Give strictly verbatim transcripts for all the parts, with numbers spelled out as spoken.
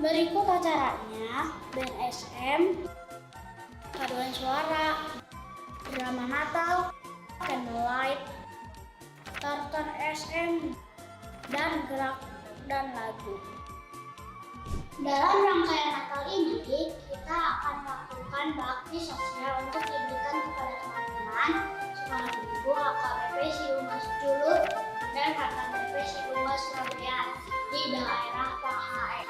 Berikut acaranya, band S M, paduan suara, drama Natal, candlelight, tartan S M, dan gerak dan lagu. Dalam rangkaian Natal ini, kita akan melakukan bakti sosial untuk diberikan kepada teman-teman sekolah minggu H K B P Siuma Julu dan H K B P Siuma Surabaya di daerah Pahae.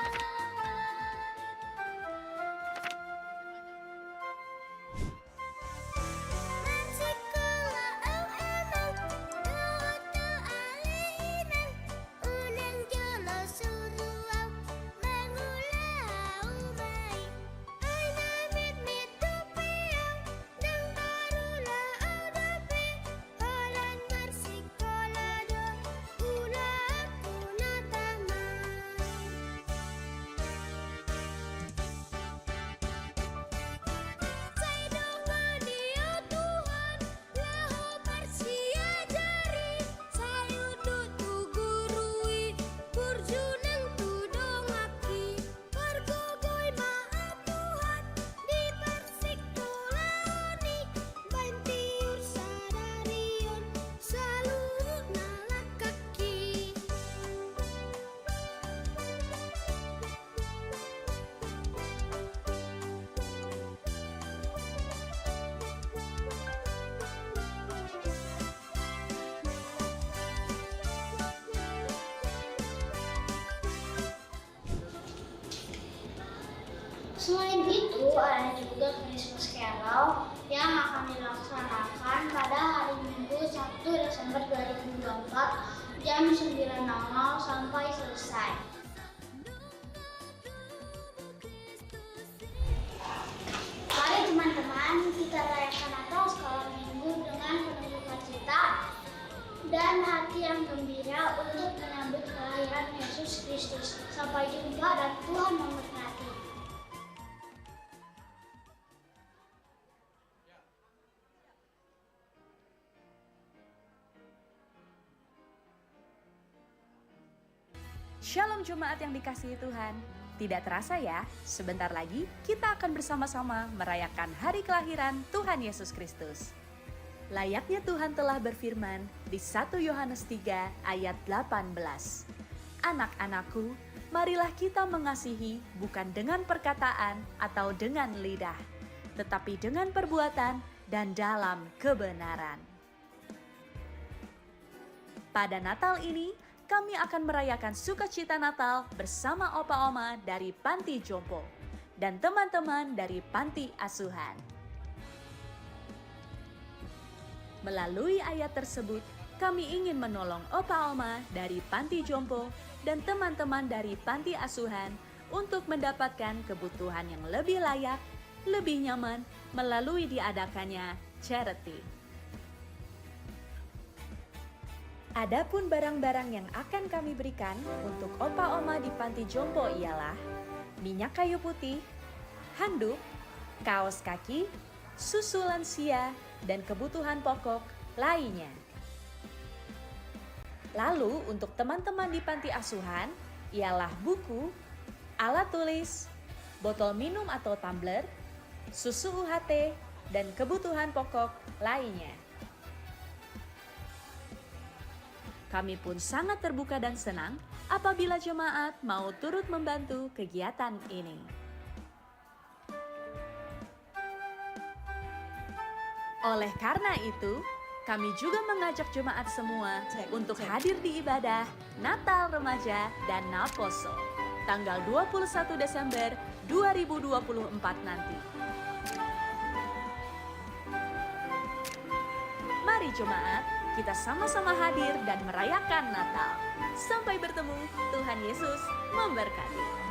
Pargogoi ma au Tuhan di parsikkolaan i, baen tiur sadari on saluhutna langkangki. Selain itu, ada juga Christmas Carol yang akan dilaksanakan pada hari Minggu, satu Desember dua ribu dua puluh empat, jam sembilan nol nol sampai selesai. Mari teman-teman, kita rayakan Natal sekolah minggu dengan penuh sukacita dan hati yang gembira untuk menyambut kelahiran Yesus Kristus. Sampai jumpa dan Tuhan memberkati. Shalom jemaat yang dikasihi Tuhan. Tidak terasa ya, sebentar lagi kita akan bersama-sama merayakan hari kelahiran Tuhan Yesus Kristus. Layaknya Tuhan telah berfirman di satu Yohanes tiga ayat delapan belas, "Anak-anakku, marilah kita mengasihi bukan dengan perkataan atau dengan lidah, tetapi dengan perbuatan dan dalam kebenaran." Pada Natal ini, kami akan merayakan sukacita Natal bersama opa oma dari panti jompo dan teman-teman dari panti asuhan. Melalui ayat tersebut, kami ingin menolong opa oma dari panti jompo dan teman-teman dari panti asuhan untuk mendapatkan kebutuhan yang lebih layak, lebih nyaman melalui diadakannya charity. Adapun barang-barang yang akan kami berikan untuk opa oma di panti jompo ialah minyak kayu putih, handuk, kaos kaki, susu lansia, dan kebutuhan pokok lainnya. Lalu, untuk teman-teman di panti asuhan, ialah buku, alat tulis, botol minum atau tumbler, susu U H T, dan kebutuhan pokok lainnya. Kami pun sangat terbuka dan senang apabila jemaat mau turut membantu kegiatan ini. Oleh karena itu, kami juga mengajak jemaat semua untuk hadir di ibadah Natal Remaja dan Naposo, tanggal dua puluh satu Desember dua ribu dua puluh empat nanti. Mari jemaat, kita sama-sama hadir dan merayakan Natal. Sampai bertemu, Tuhan Yesus memberkati.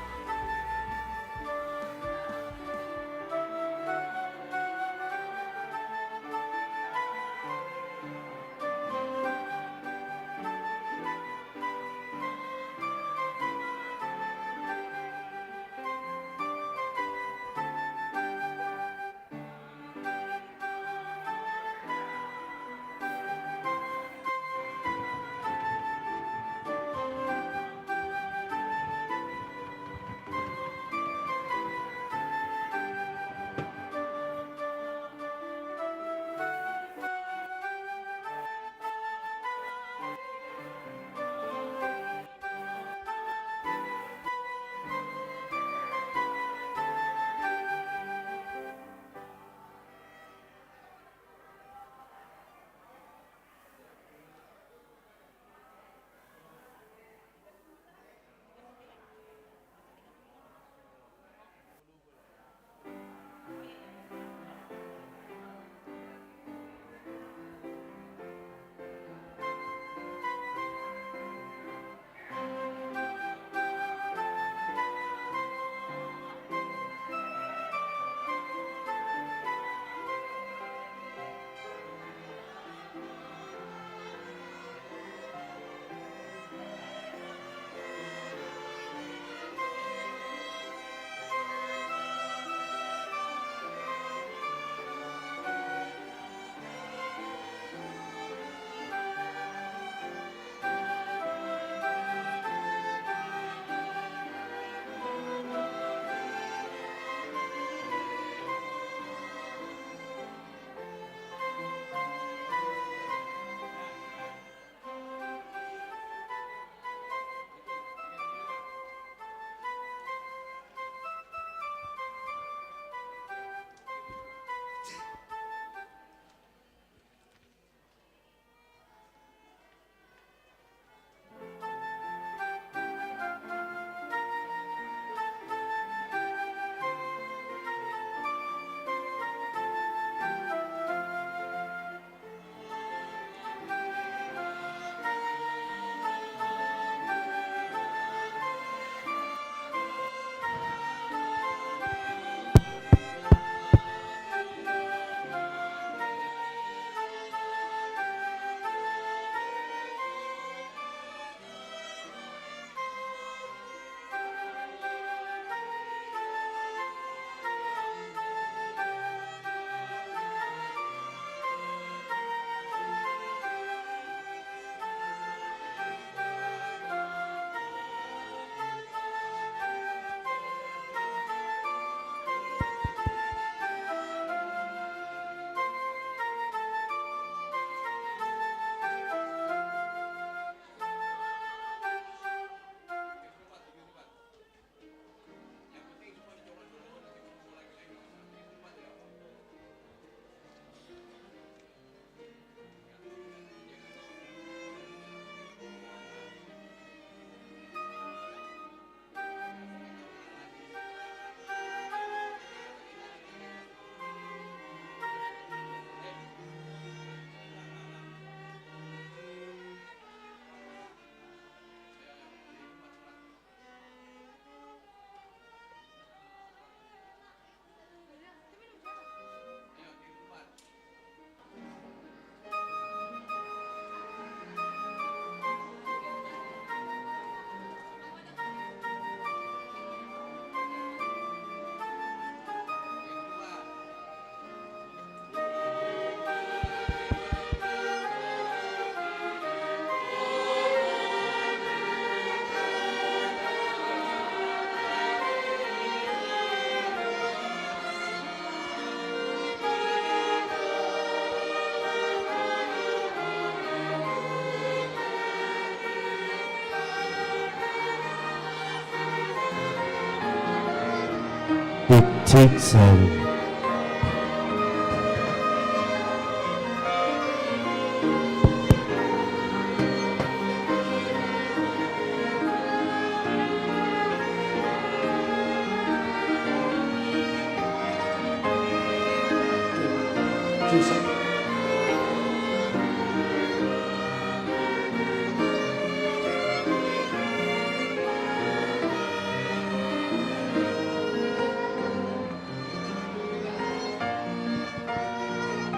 Cek, sound.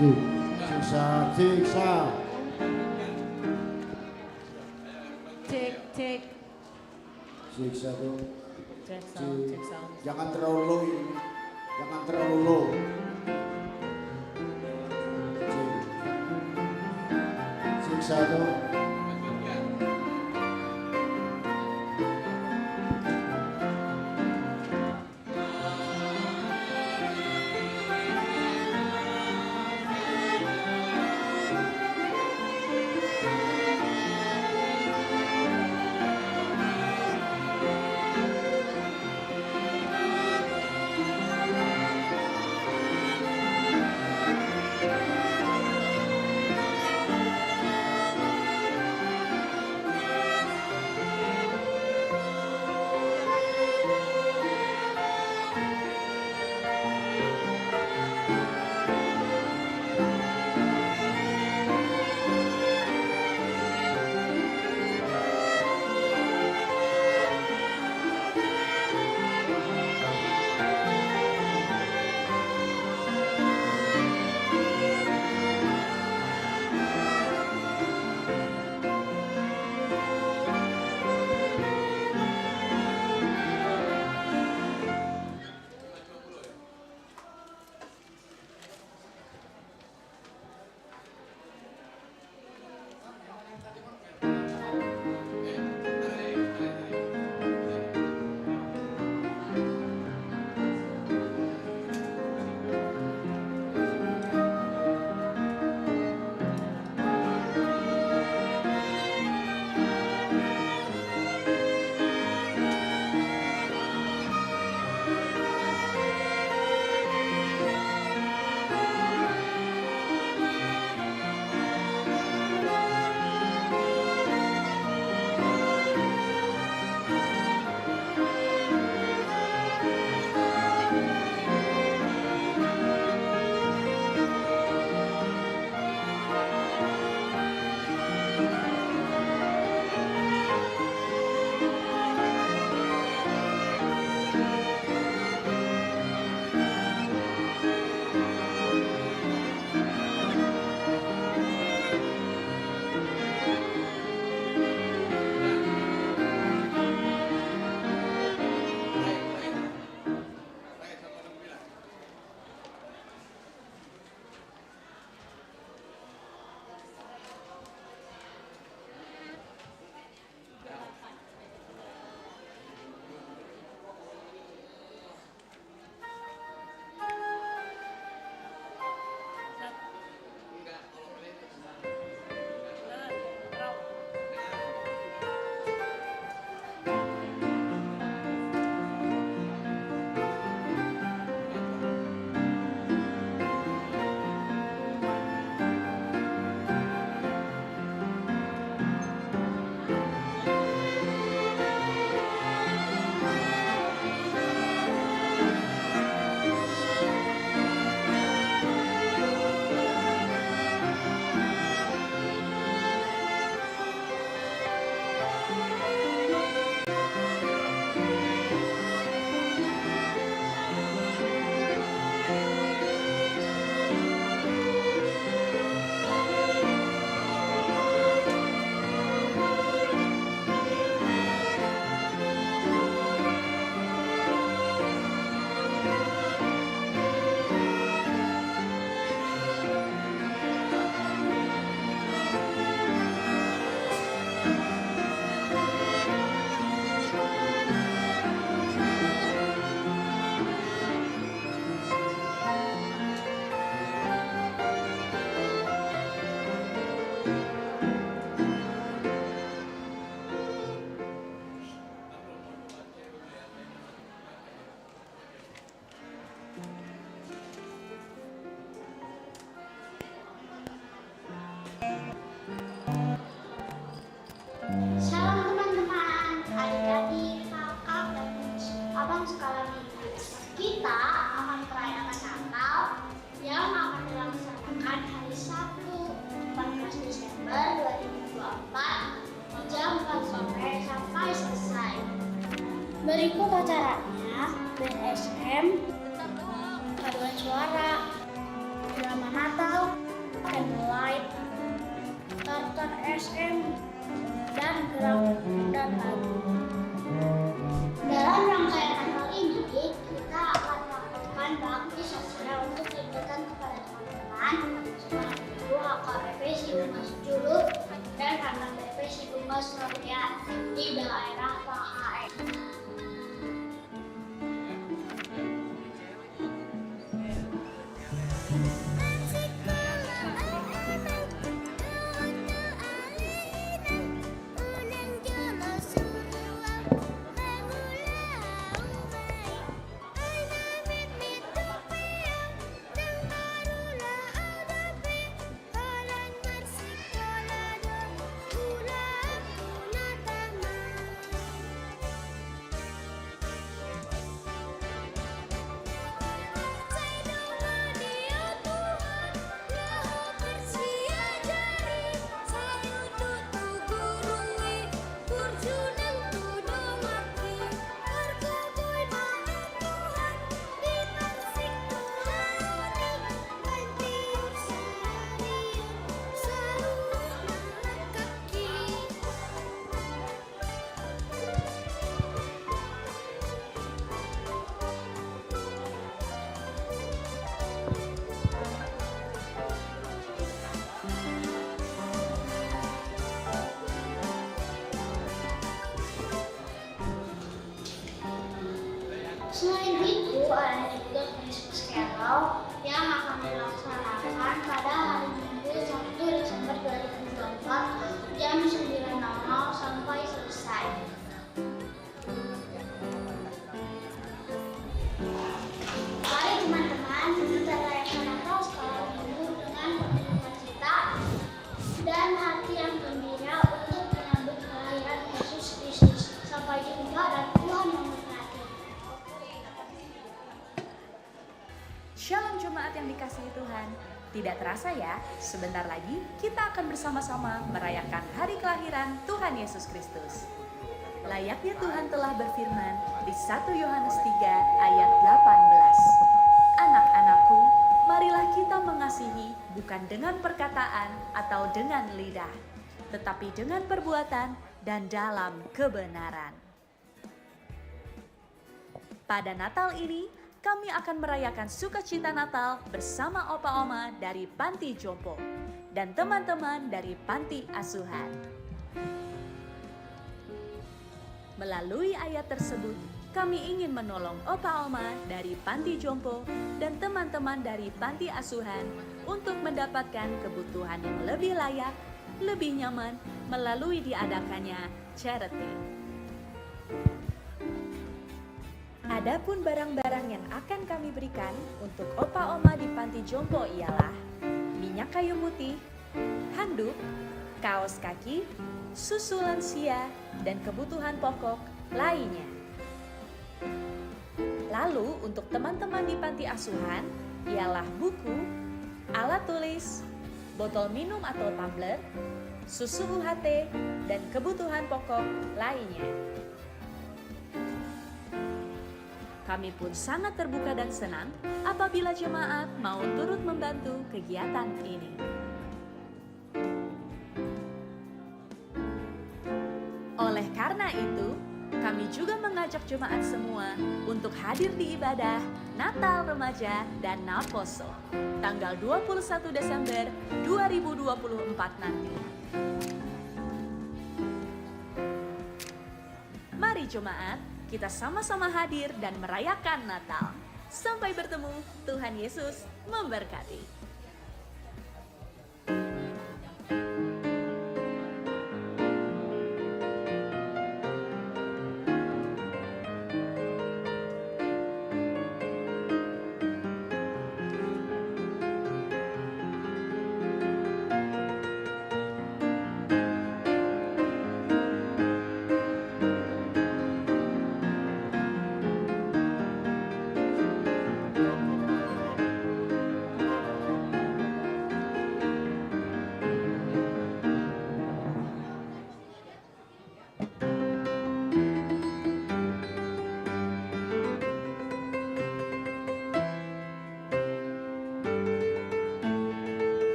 Cek, cek, sound, cek, sound. Cek, cek. Cek, satu. Cek, sound, cek, sound. Jangan terlalu low ini. Jangan terlalu low. Cek. Cek, satu. Berikut acaranya, band S M, paduan suara, drama Natal, candlelight, tartan S M, dan gerak dan lagu. Dalam rangkaian Natal ini, kita akan melakukan bakti sosial untuk kegiatan kepada teman-teman sekolah minggu H K B P Sibumas Julu dan H K B P Sibumas Rohia di daerah Pahae. Selain itu, ada juga Christmas Carol yang akan dilaksanakan pada hari Minggu, satu Desember dua ribu dua puluh empat, jam sembilan nol nol sampai selesai. Mari teman-teman, kita rayakan Natal sekolah minggu dengan penuh sukacita dan hati yang gembira untuk menyambut kelahiran Yesus Kristus. Sampai jumpa dan Tuhan memberkati. Shalom jemaat yang dikasihi Tuhan. Tidak terasa ya, sebentar lagi kita akan bersama-sama merayakan hari kelahiran Tuhan Yesus Kristus. Layaknya Tuhan telah berfirman di satu Yohanes tiga ayat delapan belas, "Anak-anakku, marilah kita mengasihi bukan dengan perkataan atau dengan lidah, tetapi dengan perbuatan dan dalam kebenaran." Pada Natal ini, kami akan merayakan sukacita Natal bersama opa oma dari panti jompo dan teman-teman dari panti asuhan. Melalui ayat tersebut, kami ingin menolong opa oma dari panti jompo dan teman-teman dari panti asuhan untuk mendapatkan kebutuhan yang lebih layak, lebih nyaman melalui diadakannya charity. Adapun barang-barang yang akan kami berikan untuk opa oma di panti jompo ialah minyak kayu putih, handuk, kaos kaki, susu lansia, dan kebutuhan pokok lainnya. Lalu untuk teman-teman di panti asuhan ialah buku, alat tulis, botol minum atau tumbler, susu U H T, dan kebutuhan pokok lainnya. Kami pun sangat terbuka dan senang apabila jemaat mau turut membantu kegiatan ini. Oleh karena itu, kami juga mengajak jemaat semua untuk hadir di ibadah Natal Remaja dan Naposo tanggal dua puluh satu Desember dua ribu dua puluh empat nanti. Mari jemaat, kita sama-sama hadir dan merayakan Natal. Sampai bertemu, Tuhan Yesus memberkati.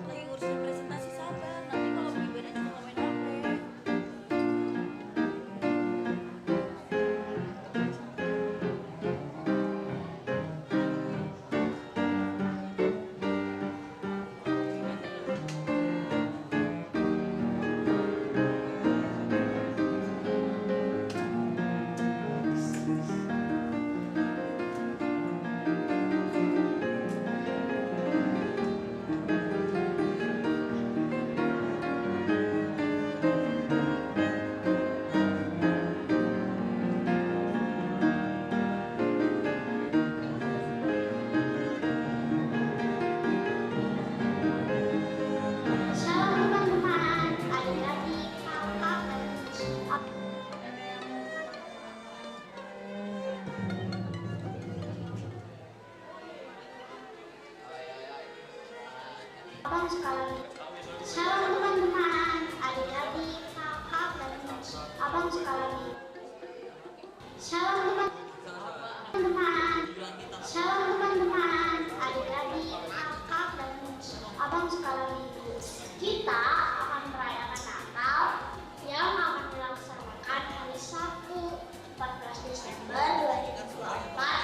Lagi ngurusin presentasi, sabar. Nanti kalau mau ibadah, jangan main H P. Salam, teman-teman. Adik-adik, kakak, dan Abang sekali. Salam, teman-teman, adik-adik, kakak, dan abang sekali. Salam, teman-teman. Salam, teman-teman, adik-adik, kakak, dan abang sekali. Kita akan merayakan Natal yang akan dilaksanakan hari Sabtu, empat belas Desember dua ribu dua puluh empat,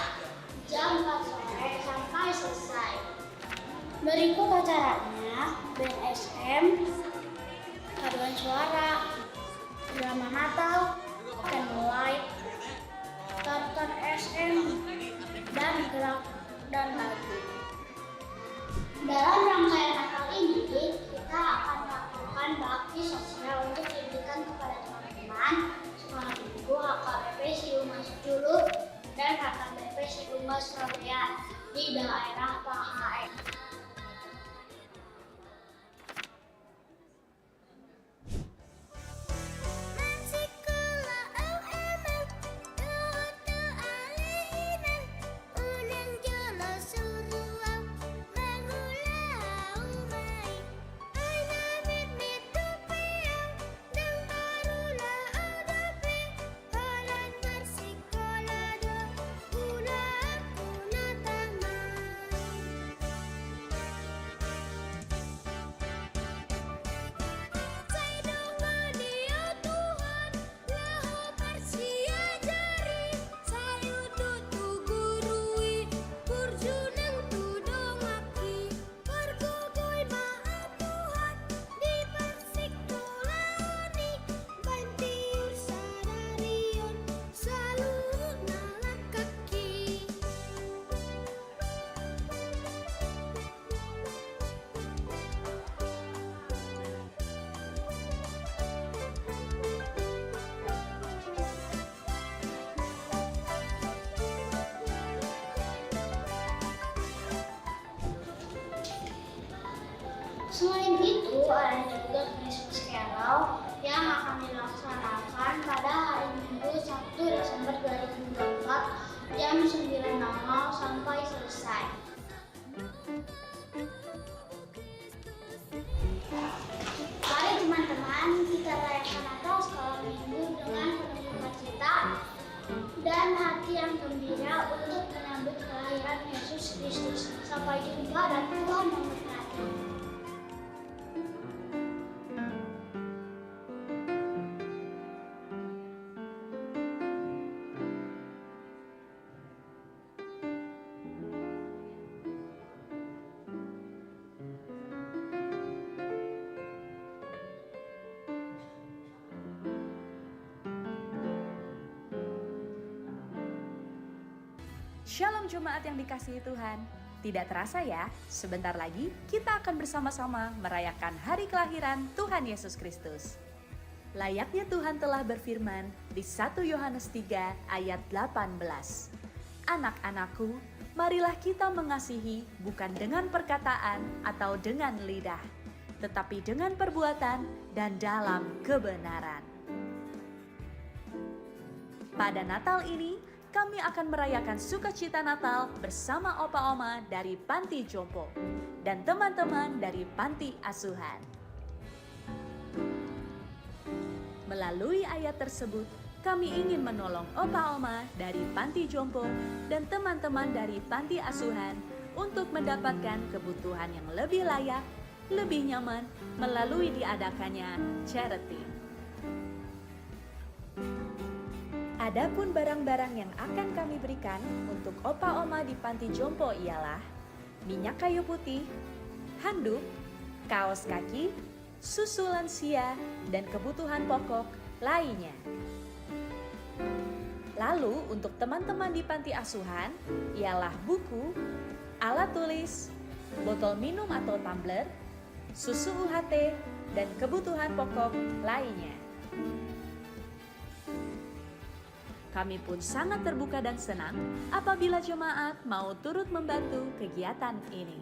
jam empat sore sampai selesai. Berikut acaranya: band S M, paduan suara, drama Natal, candlelight, tartan S M, dan gerak dan lagu. Dalam rangkaian Natal ini, kita akan melakukan bakti sosial untuk pendidikan kepada teman-teman sekolah minggu H K B P Siuma Sejulu dan H K B P Siuma Surabaya di daerah P H M. Pargogoi ma, Tuhan, di parsikkolaan i, baen tiur sadari on saluhutna langkangki. Selain itu, ada juga Christmas Carol Shalom jemaat yang dikasihi Tuhan. Tidak terasa ya, sebentar lagi kita akan bersama-sama merayakan hari kelahiran Tuhan Yesus Kristus. Layaknya Tuhan telah berfirman di satu Yohanes tiga ayat delapan belas, "Anak-anakku, marilah kita mengasihi bukan dengan perkataan atau dengan lidah, tetapi dengan perbuatan dan dalam kebenaran." Pada Natal ini, kami akan merayakan sukacita Natal bersama opa oma dari panti jompo dan teman-teman dari panti asuhan. Melalui ayat tersebut, kami ingin menolong opa oma dari panti jompo dan teman-teman dari panti asuhan untuk mendapatkan kebutuhan yang lebih layak, lebih nyaman melalui diadakannya charity. Adapun barang-barang yang akan kami berikan untuk opa oma di panti jompo ialah minyak kayu putih, handuk, kaos kaki, susu lansia, dan kebutuhan pokok lainnya. Lalu untuk teman-teman di panti asuhan ialah buku, alat tulis, botol minum atau tumbler, susu U H T, dan kebutuhan pokok lainnya. Kami pun sangat terbuka dan senang apabila jemaat mau turut membantu kegiatan ini.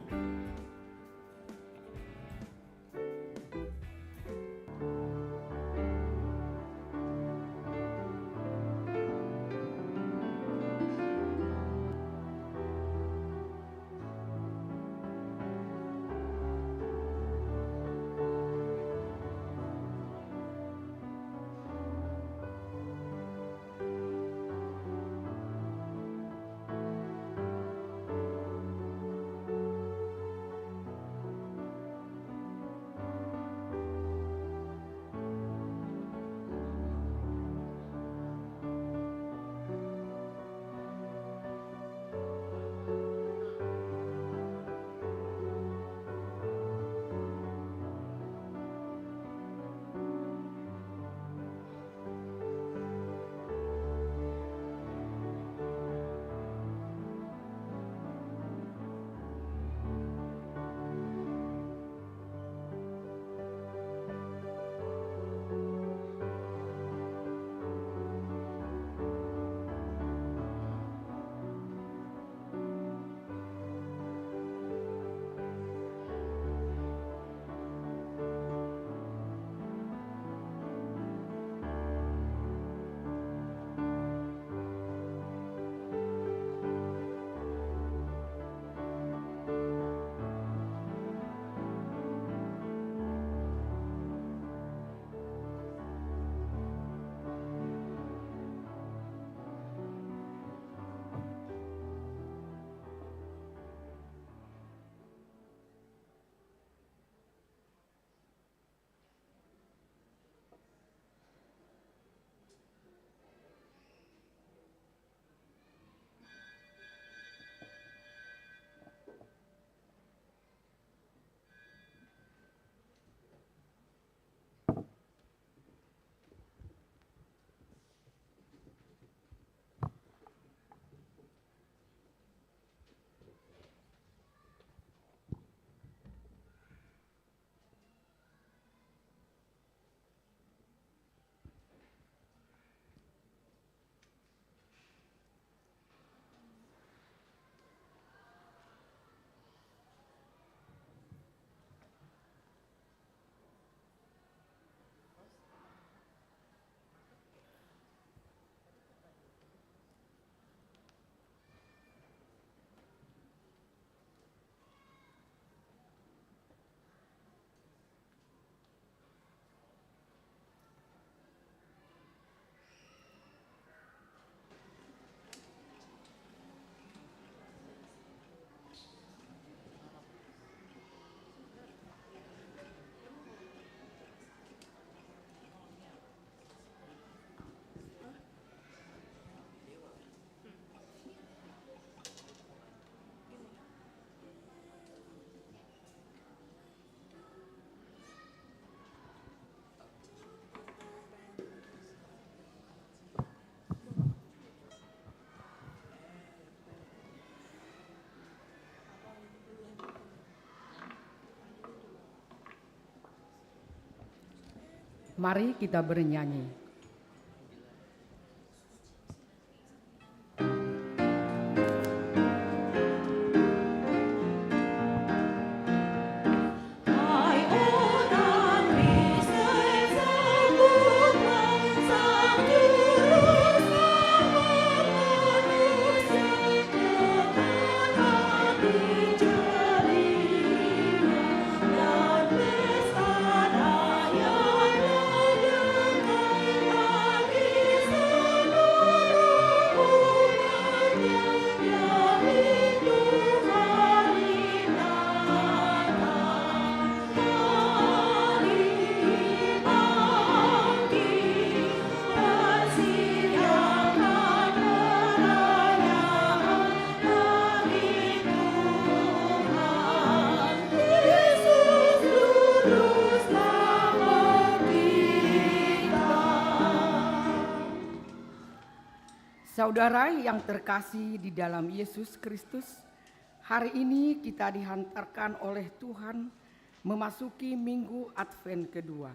Mari kita bernyanyi. Saudara yang terkasih di dalam Yesus Kristus, hari ini kita dihantarkan oleh Tuhan memasuki minggu Advent kedua.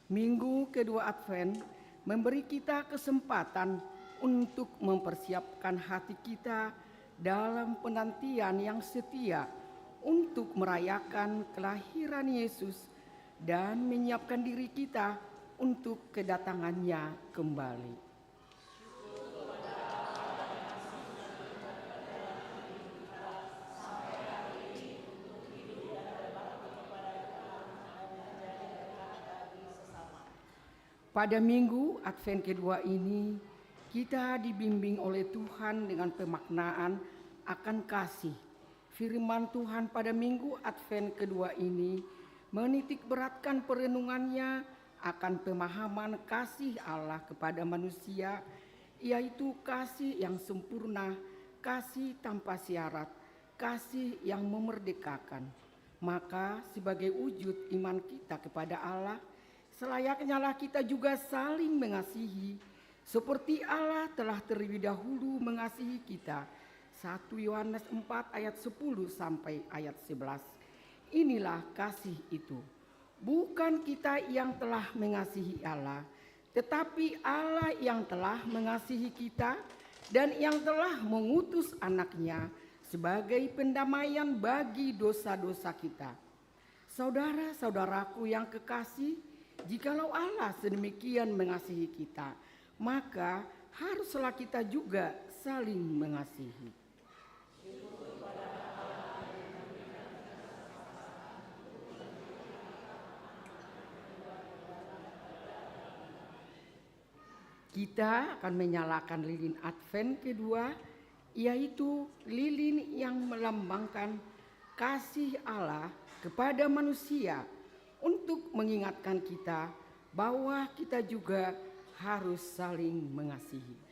Minggu kedua Advent memberi kita kesempatan untuk mempersiapkan hati kita dalam penantian yang setia untuk merayakan kelahiran Yesus dan menyiapkan diri kita untuk kedatangan-Nya kembali. Pada minggu Advent kedua ini, kita dibimbing oleh Tuhan dengan pemaknaan akan kasih. Firman Tuhan pada minggu Advent kedua ini menitikberatkan perenungannya akan pemahaman kasih Allah kepada manusia, yaitu kasih yang sempurna, kasih tanpa syarat, kasih yang memerdekakan. Maka, sebagai wujud iman kita kepada Allah, selayaknyalah kita juga saling mengasihi, seperti Allah telah terlebih dahulu mengasihi kita. Satu Yohanes empat ayat sepuluh sampai ayat sebelas. Inilah kasih itu. Bukan kita yang telah mengasihi Allah, tetapi Allah yang telah mengasihi kita dan yang telah mengutus Anak-Nya sebagai pendamaian bagi dosa-dosa kita. Saudara-saudaraku yang kekasih, jikalau Allah sedemikian mengasihi kita, maka haruslah kita juga saling mengasihi. Kita akan menyalakan lilin Advent kedua, yaitu lilin yang melambangkan kasih Allah kepada manusia, untuk mengingatkan kita bahwa kita juga harus saling mengasihi.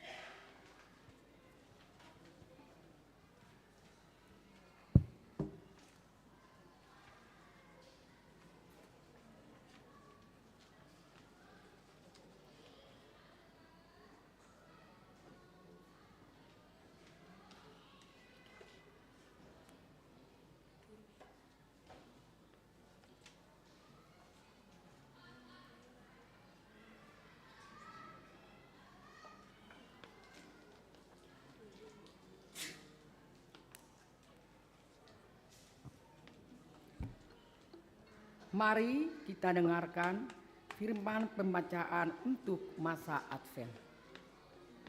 Mari kita dengarkan firman pembacaan untuk masa Advent.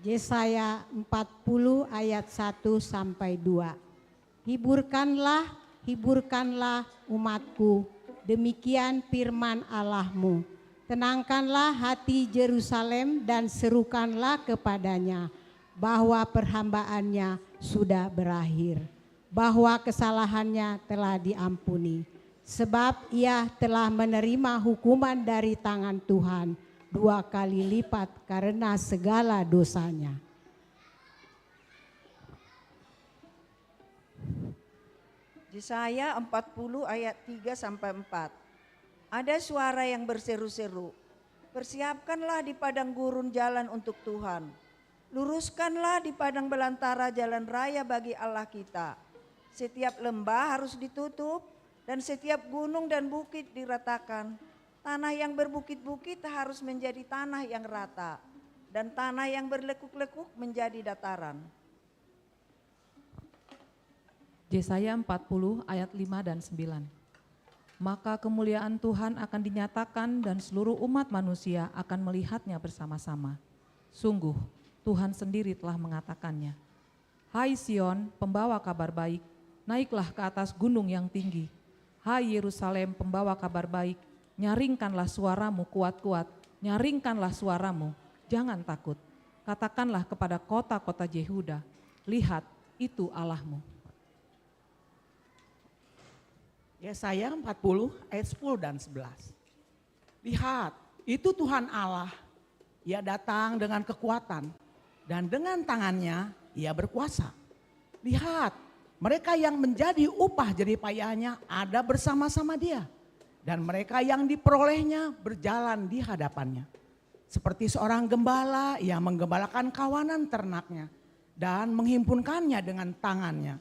Yesaya empat puluh ayat satu sampai dua. Hiburkanlah, hiburkanlah umat-Ku, demikian firman Allahmu. Tenangkanlah hati Jerusalem dan serukanlah kepadanya bahwa perhambaannya sudah berakhir, bahwa kesalahannya telah diampuni, sebab ia telah menerima hukuman dari tangan Tuhan dua kali lipat karena segala dosanya. Yesaya empat puluh ayat tiga sampai empat. Ada suara yang berseru-seru, "Persiapkanlah di padang gurun jalan untuk Tuhan. Luruskanlah di padang belantara jalan raya bagi Allah kita. Setiap lembah harus ditutup, dan setiap gunung dan bukit diratakan. Tanah yang berbukit-bukit harus menjadi tanah yang rata, dan tanah yang berlekuk-lekuk menjadi dataran. Yesaya empat puluh ayat lima dan sembilan. Maka kemuliaan Tuhan akan dinyatakan dan seluruh umat manusia akan melihatnya bersama-sama. Sungguh, Tuhan sendiri telah mengatakannya. Hai Sion, pembawa kabar baik, naiklah ke atas gunung yang tinggi. Hai Yerusalem, pembawa kabar baik, nyaringkanlah suaramu kuat-kuat, nyaringkanlah suaramu, jangan takut. Katakanlah kepada kota-kota Yehuda, "Lihat, itu Allahmu." Yesaya empat puluh ayat sepuluh dan sebelas. Lihat, itu Tuhan Allah. Ia datang dengan kekuatan, dan dengan tangannya Ia berkuasa. Lihat, mereka yang menjadi upah jerih payahnya ada bersama-sama Dia, dan mereka yang diperolehnya berjalan di hadapannya. Seperti seorang gembala, Ia menggembalakan kawanan ternaknya dan menghimpunkannya dengan tangannya.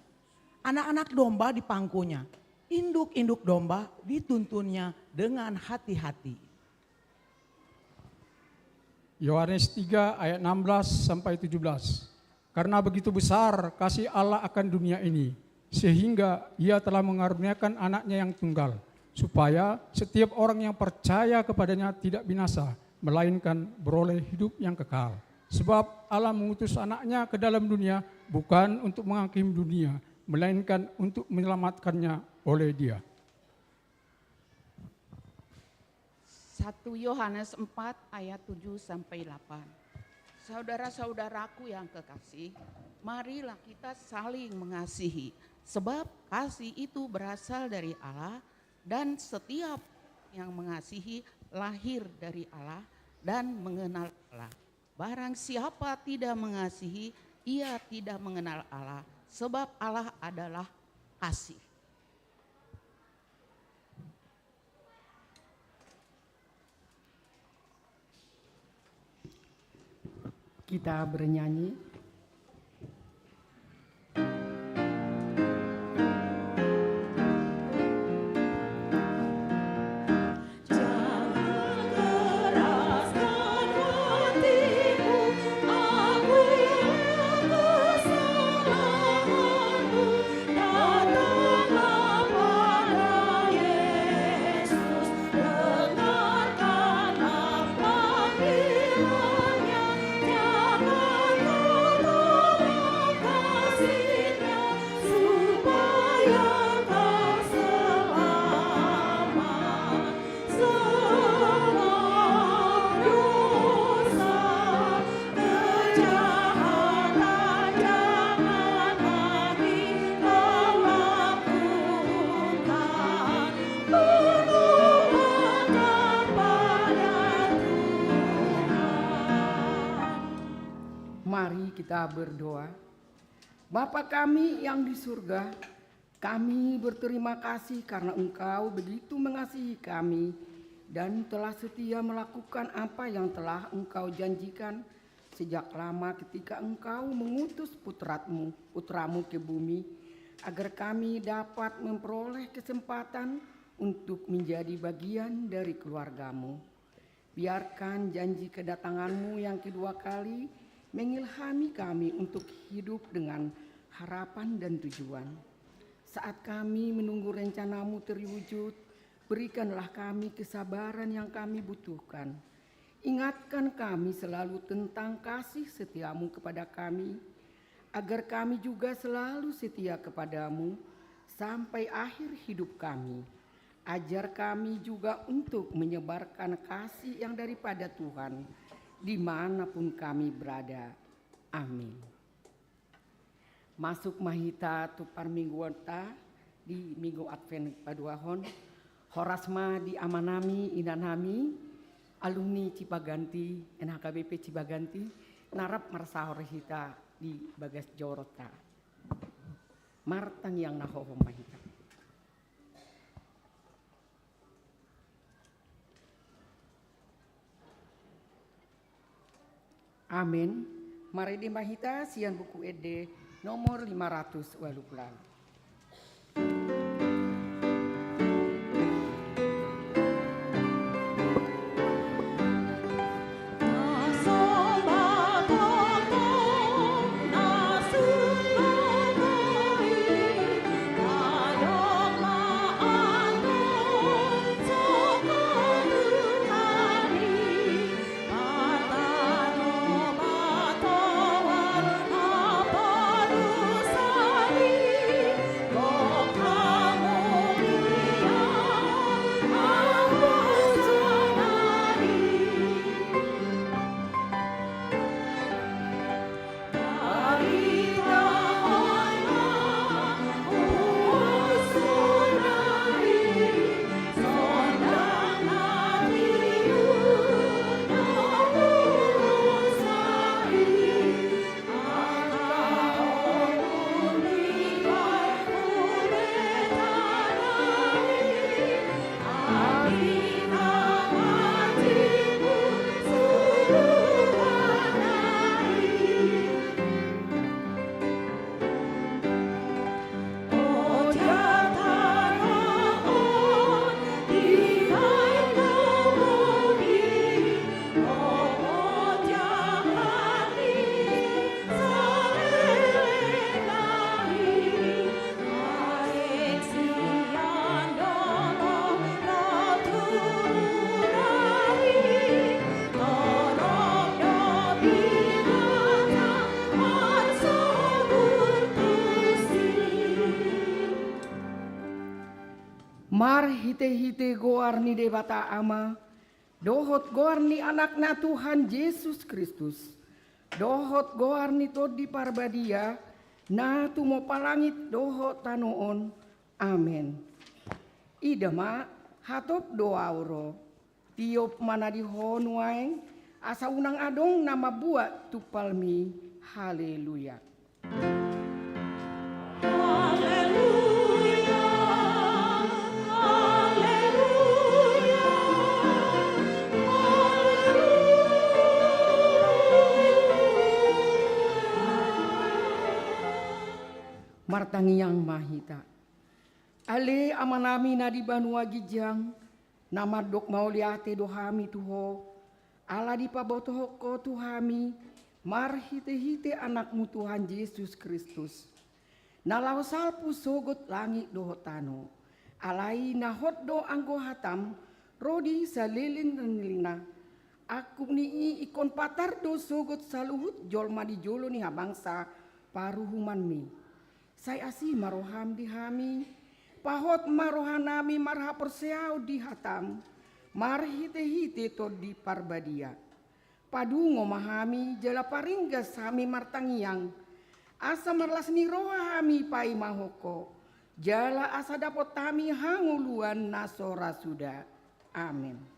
Anak-anak domba di pangkunya, induk-induk domba dituntunnya dengan hati-hati. Yohanes tiga ayat enam belas sampai tujuh belas. Karena begitu besar kasih Allah akan dunia ini, sehingga Ia telah mengaruniakan Anak-Nya yang tunggal, supaya setiap orang yang percaya kepada-Nya tidak binasa, melainkan beroleh hidup yang kekal. Sebab Allah mengutus Anak-Nya ke dalam dunia bukan untuk menghakimi dunia, melainkan untuk menyelamatkannya oleh Dia. Satu Yohanes empat ayat tujuh sampai delapan. Saudara-saudaraku yang kekasih, marilah kita saling mengasihi, sebab kasih itu berasal dari Allah, dan setiap yang mengasihi lahir dari Allah dan mengenal Allah. Barang siapa tidak mengasihi, ia tidak mengenal Allah, sebab Allah adalah kasih. Kita bernyanyi. Mari kita berdoa. Bapa kami yang di surga, kami berterima kasih karena Engkau begitu mengasihi kami dan telah setia melakukan apa yang telah Engkau janjikan sejak lama ketika Engkau mengutus putratmu, putramu ke bumi, agar kami dapat memperoleh kesempatan untuk menjadi bagian dari keluargamu. Biarkan janji kedatanganmu yang kedua kali mengilhami kami untuk hidup dengan harapan dan tujuan. Saat kami menunggu rencanamu terwujud, berikanlah kami kesabaran yang kami butuhkan. Ingatkan kami selalu tentang kasih setiamu kepada kami, agar kami juga selalu setia kepadamu sampai akhir hidup kami. Ajar kami juga untuk menyebarkan kasih yang daripada Tuhan di mana pun kami berada. Amin. Masuk ma hita tu parmingguonta di Minggu Advent paduahon. Horas ma di amanami, inanami, alumni Cipaganti, N H K B P Cipaganti, na rap marsaor hita di bagas joronta. Martangiang na hohom ma hita. Amen. Marende ma hita sian Buku Ende nomor lima ratus ualu pulu ualu. Hite-hite goar ni Debata Ama, dohot goar ni Anakna Tuhan Jesus Kristus, dohot goar ni Tondi Parbadia, na tumompa langit dohot tano on. Amen. Ida ma, hatop do ahu ro. Tiop ma na di ho nuaeng, asa unang adong na mambuat tumpalmi. Haleluya. Haleluya, haleluya, haleluya. Martangiang ma hita. Ale Amanami na di banua ginjang, na mandok mauliate do hami tu Ho, ala dipabotohon Ho tu hami marhite-hite Anakmu Tuhan Jesus Kristus, na laho salpu sogot langit dohot tano. Alai na hot do anggo hataM ro di saleleng ni lelengna. Angkup ni i ingkon patar do sogot saluhut jolma di jolo ni habangsa paruhumanMi. Sai asi ma rohaM di hami, pahot ma rohanami marhaporseaon di hataM, marhite-hite Tondi Parbadia. Padungo ma hami jala paringgas hami martangiang, asa marlas ni roha hami paimahon Ho, jala asa dapot hami hangoluan na so ra suda. Amen.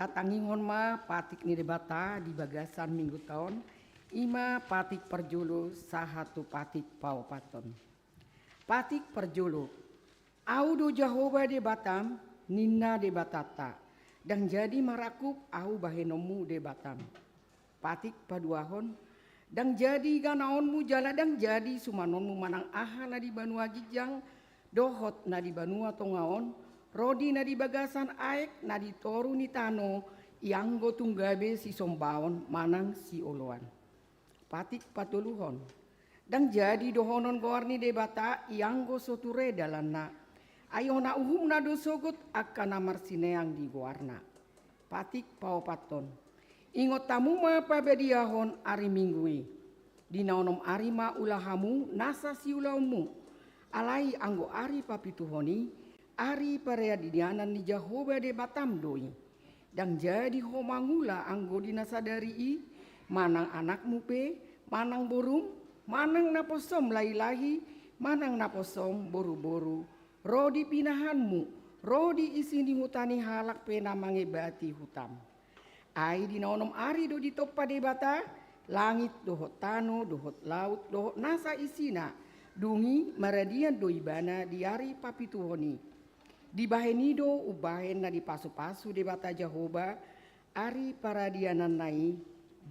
Tatangihon ma patik ni Debata di bagasan Mingguta on, i ma patik parjolo sahat tu patik paopathon. Patik parjolo. Ahu do Jahowa Debatam, ninna Debatanta, ndang jadi marangkup Ahu bahenonmu Debatam. Patik paduahon. Ndang jadi ganaonmu jala ndang jadi sumanonmu manang aha na di banua ginjang dohot na di banua tonga on, ro di na di bagasan aek na di toru ni tano, ianggo tung gabe sisombaon manang sioloan. Patik patoluhon. Ndang jadi dohonon goar ni Debata ianggo so ture dalanna. Ai hona uhumna do sogot angka na marsineang di goarna. Patik paopathon. Ingot hamu ma pabadiahon ari Minggu i. Di na onom ari ma ula hamu nasa siulaonmu. Alai anggo ari papituhon i, ari paradianan ni Jahowa Debatam do i. Ndang jadi ho mangula anggo di na sadari i, manang anakmu pe, manang borum, manang naposom lahi-lahi, manang naposom boru-boru, ro di pinahanmu, ro di isi ni huta ni halak pe na mangebati hutam. Ai di na onom ari do ditompa Debata langit dohot tano dohot laut dohot nasa isina, dung i maradian do ibana di ari papituhon i. Dibahen i do umbahen na dipasu-pasu Debata Jahowa ari paradiananna i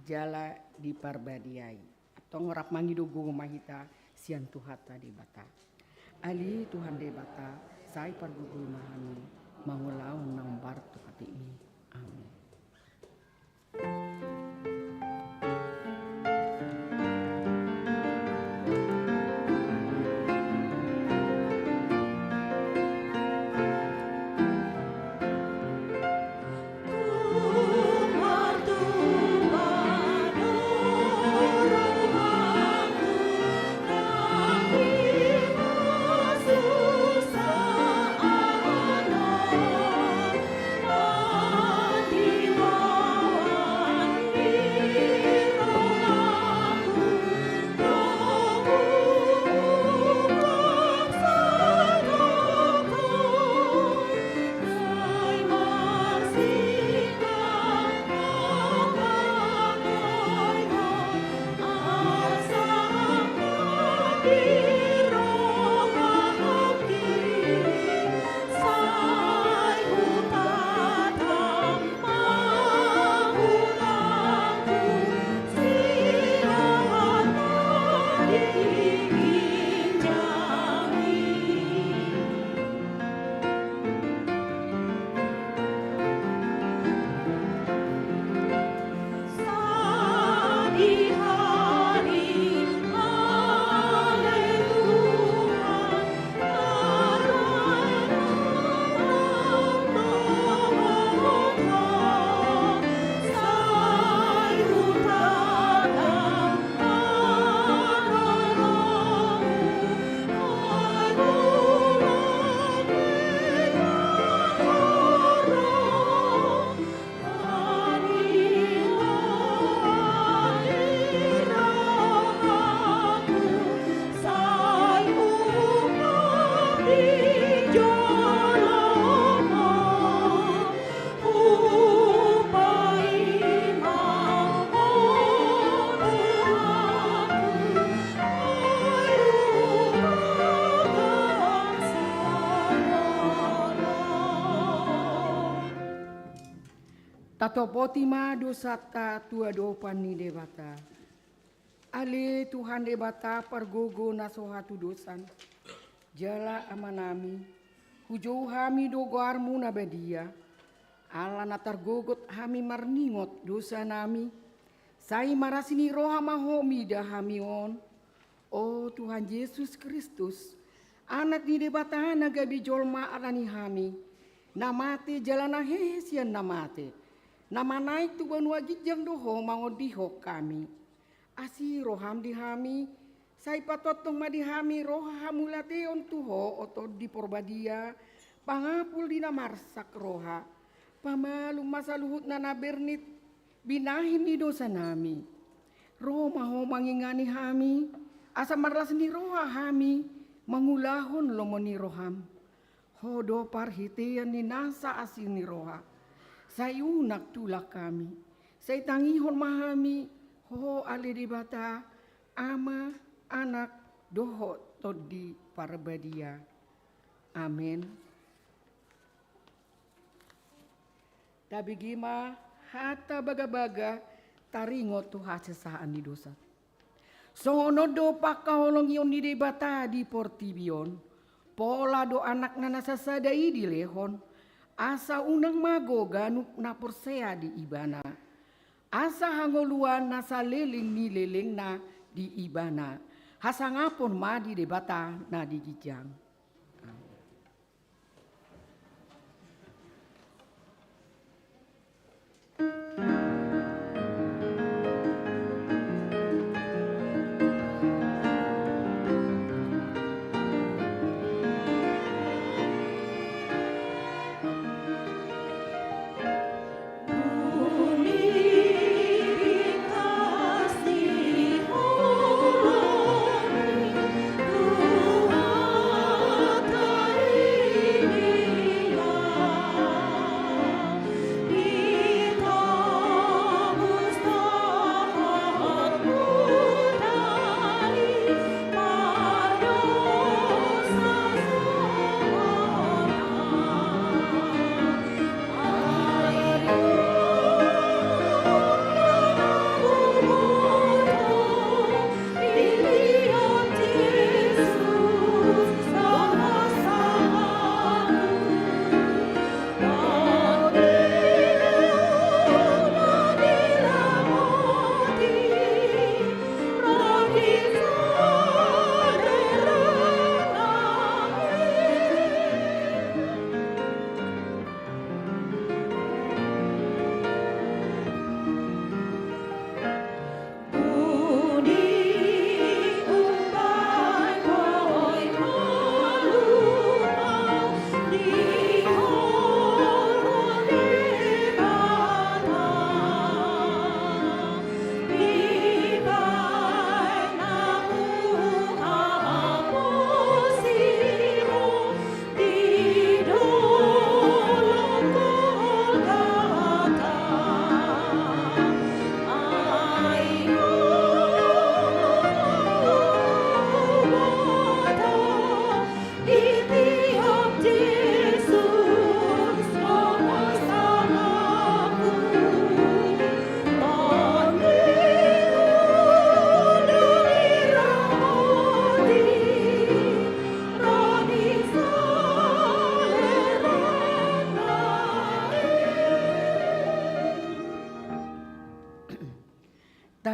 jala diparbadiai. Antong rap mangido gogo ma hita sian Tuhanta Debata. Ale Tuhan Debata, sai pargogoi ma hami mangulahon na hombar tu patikmi. Tatopoti ma dosanta tu adopan ni Debata. Ale Tuhan Debata pargogo na so hatudosan, jala Amanami, hujou hami do goarmu na badia, ala na targogot hami marningot dosanami, sai marlas ni roha ma Ho mida hami on, O Tuhan Jesus Kristus, Anak ni Debata na gabe jolma alani hami, na mate jala na hehe sian na mate, na manaek tu banua ginjang do Ho mangondihon hami. Asi roham di hami, sai patongtong ma di hami roha hamauliateon tu Ho, o Tondi Porbadia, pangapul di na marsak roha. Pamalum ma saluhutna na bernit binahen ni dosanami. Ro ma Ho mangingani hami, asa marlas ni roha hami mangulahon lomo ni roham. Ho do parhitean ni nasa asi ni roha. Sai unang tulak hami, sai tangihon ma hami Ho ale Debata, Ama, Anak, dohot Tondi Parbadia. Amen. Tabege ma hata bagabaga taringot tu hasesaan ni dosa. Songon on do pangkaholongion ni Debata di portibi on, pola do Anakna na sasada i dilehon, asa unang mago ganup na porsea di Ibana, asa hangoluan na saleleng ni lelengna di Ibana, hasangapon ma di Debata na di ginjang.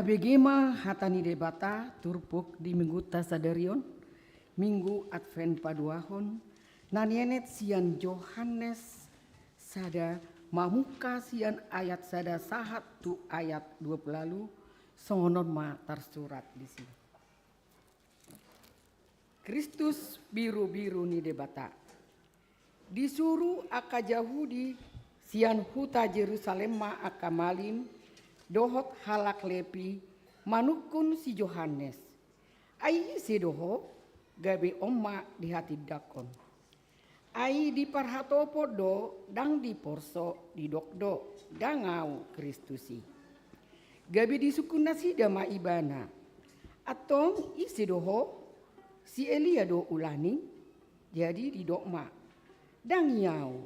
Bege ma hata ni Debata turpuk di mingguta sadari on, Minggu Advent paduahon, na nienet sian Johannes sada, mamungka sian ayat sada sahat tu ayat dua pulu ualu. Songon on ma tarsurat disi. Kristus birubiru ni Debata. Disuru angka Jahudi sian huta Jerusalem ma angka malim dohot halak Lepi manungkun si Johannes. Ai ise do ho? Gabe on ma dihatindangkon. Ai diparhatopot do, ndang diporso, didok do, ndang ahu Kristus i. Gabe disungkun nasida ma ibana. Antong ise do ho? Si Elia do ulaning? Jadi didok ma, ndang i ahu.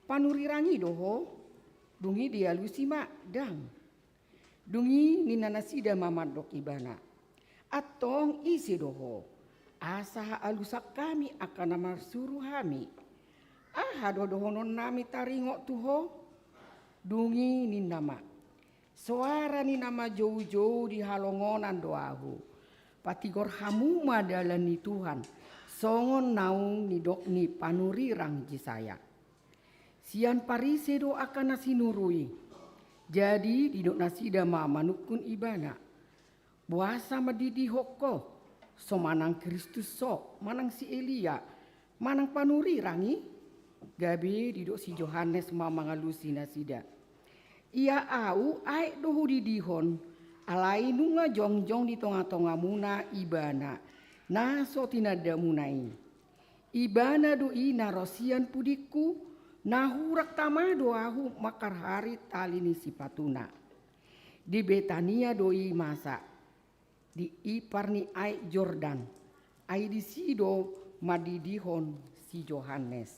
Panurirang i do ho? Dung i dialusi ma, ndang. Dung i ninna nasida ma mandok ibana, antong ise do ho? Asa haalusan hami angka na marsuru hami. Aha do dohonon nami taringot tu ho? Dung i ninna ma, soara ni na majoujou di halongonan do ahu. Patigor hamu ma dalan ni Tuhan, songon naung nidok ni panurirang Jesaya. Sian Parise do angka na sinuru i. Jadi didok nasida ma manungkun ibana, boasa mandidihon ho? So manang Kristus ho, manang si Elia, manang panurirang i? Gabe didok si Johannes ma mangalusi nasida, ia ahu aek do hudidihon, alai nunga jongjong di tongatongamuna ibana na so tinandamuna i. Ibana do i na ro sian pudingku, na hurang tama do ahu mangkarhari tali ni sipatuna. Di Betania do i masa, di ipar ni aek Jordan. Ai disi do mandidihon si Johannes.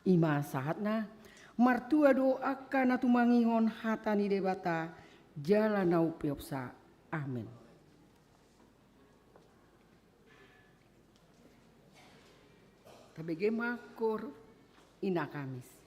I ma sahatna. Martua do angka na tumangihon hata ni Debata jala na umpeopsa. Amen. Tabege ma Koor Ina Kamis.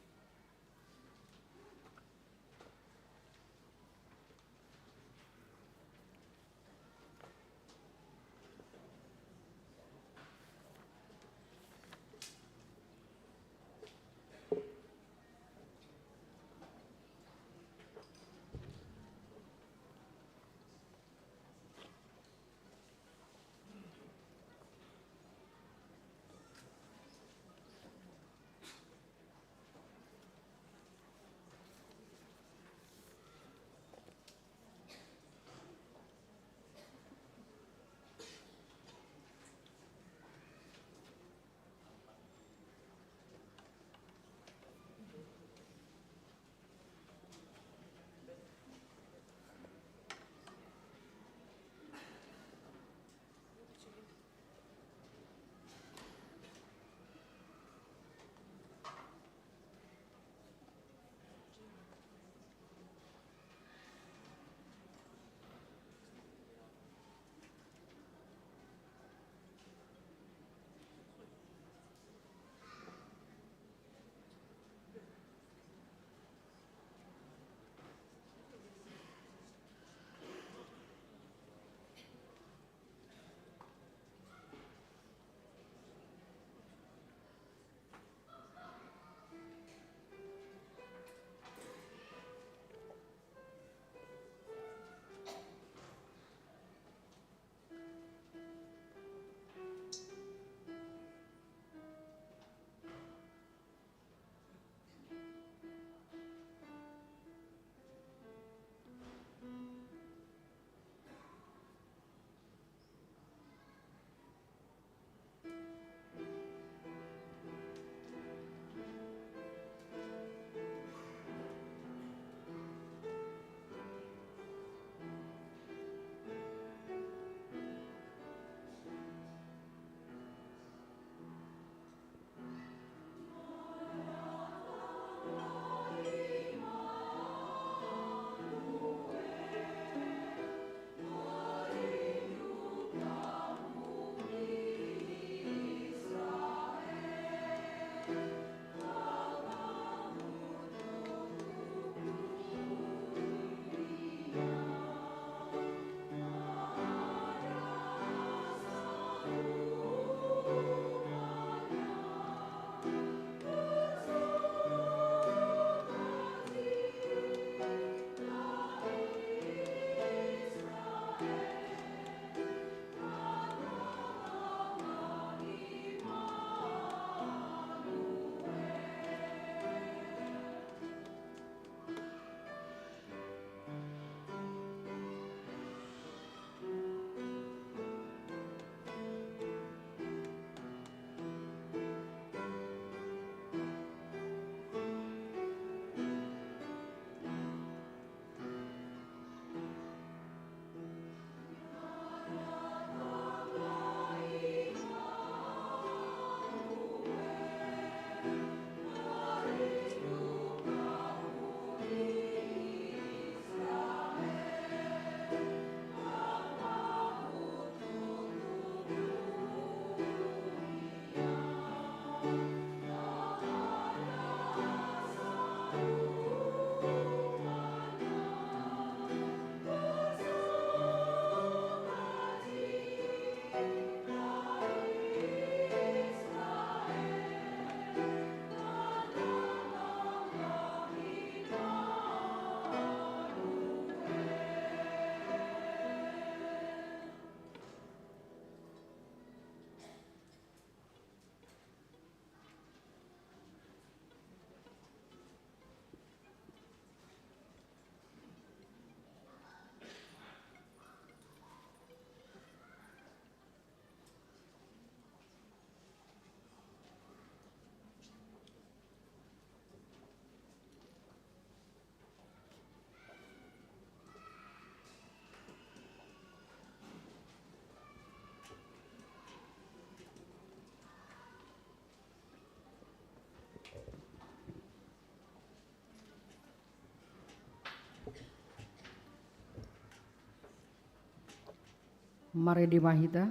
Marende ma hita.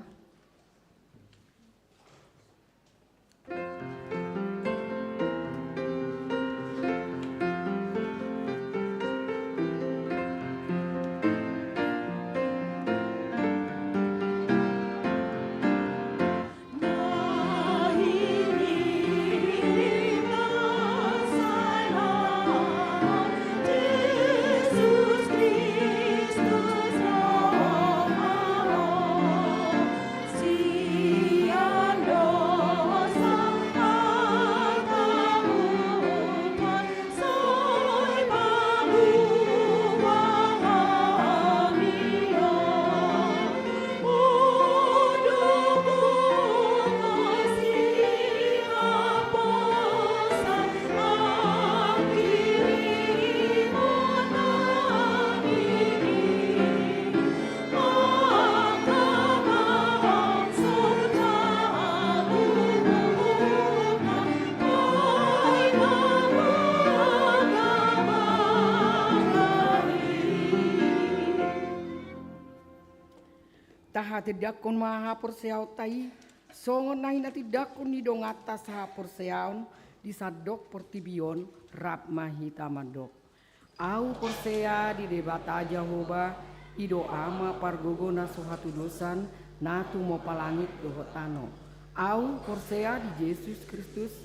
Tahatindangkon ma haporseaonta i, songon na hinatindangkon ni donganta sahaporseaon di sandok portibi on. Rap ma hita mandok. Ahu porsea di Debata Jahowa, i do Ama pargogo na so hatudosan, na tumompa langit dohot tano. Ahu porsea di Jesus Kristus,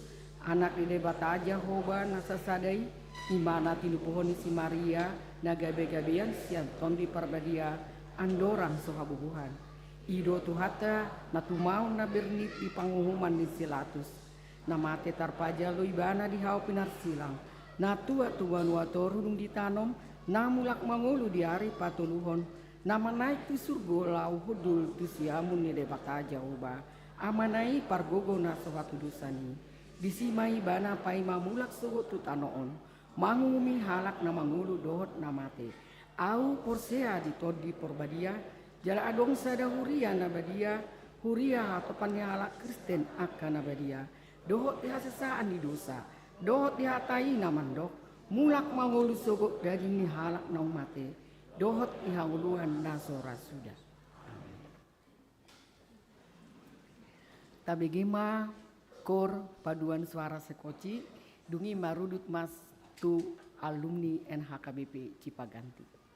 Anak ni Debata Jahowa na sasada i, i ma na tinubuhon ni si Maria, na gabegabean sian Tondi Parbadia, andorang so habubuhan. I do Tuhanta, na tumaon na bernit di panguhuman ni si Latus, na mate tarpajalo Ibana di hau pinarsilang, na tuat tu banua toru dung ditanom, na mulak mangolu di ari patoluhon, na manaek tu surgo laho hundul tu siamun ni Debata Jahowa, Amana i pargogo na so hatudosan i. Disi ma Ibana paima mulak sogot tu tano on, manguhumi halak na mangolu dohot na mate. Ahu porsea di Tondi Parbadia, jala adong sada huria na badia, huria hatopan ni halak Kristen angka na badia, dohot di hasesaan ni dosa, dohot di hata i na mandok, mulak mangolu sogot daging ni halak naung mate, dohot di hangoluan na so ra suda. Amen. Tabege ma kor paduan suara sekoci, dung i marudut ma tu alumni N H K B P Cipaganti.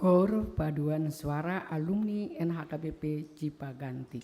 Kor paduan suara alumni N H K B P Cipaganti.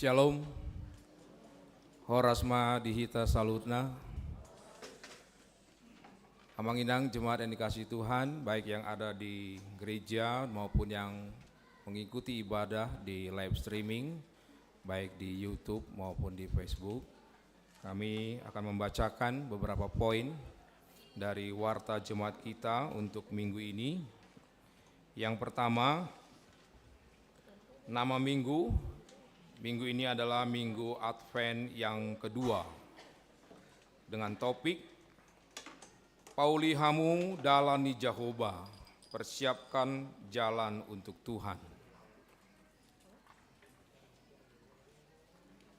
Shalom. Horas ma di hita saluhutna. Amang inang jemaat yang dikasihi Tuhan, baik yang ada di gereja maupun yang mengikuti ibadah di live streaming, baik di YouTube maupun di Facebook. Kami akan membacakan beberapa poin dari warta jemaat kita untuk minggu ini. Yang pertama, nama minggu. Minggu ini adalah minggu Advent yang kedua, dengan topik Pauli hamu dalan ni Jahowa, persiapkan jalan untuk Tuhan.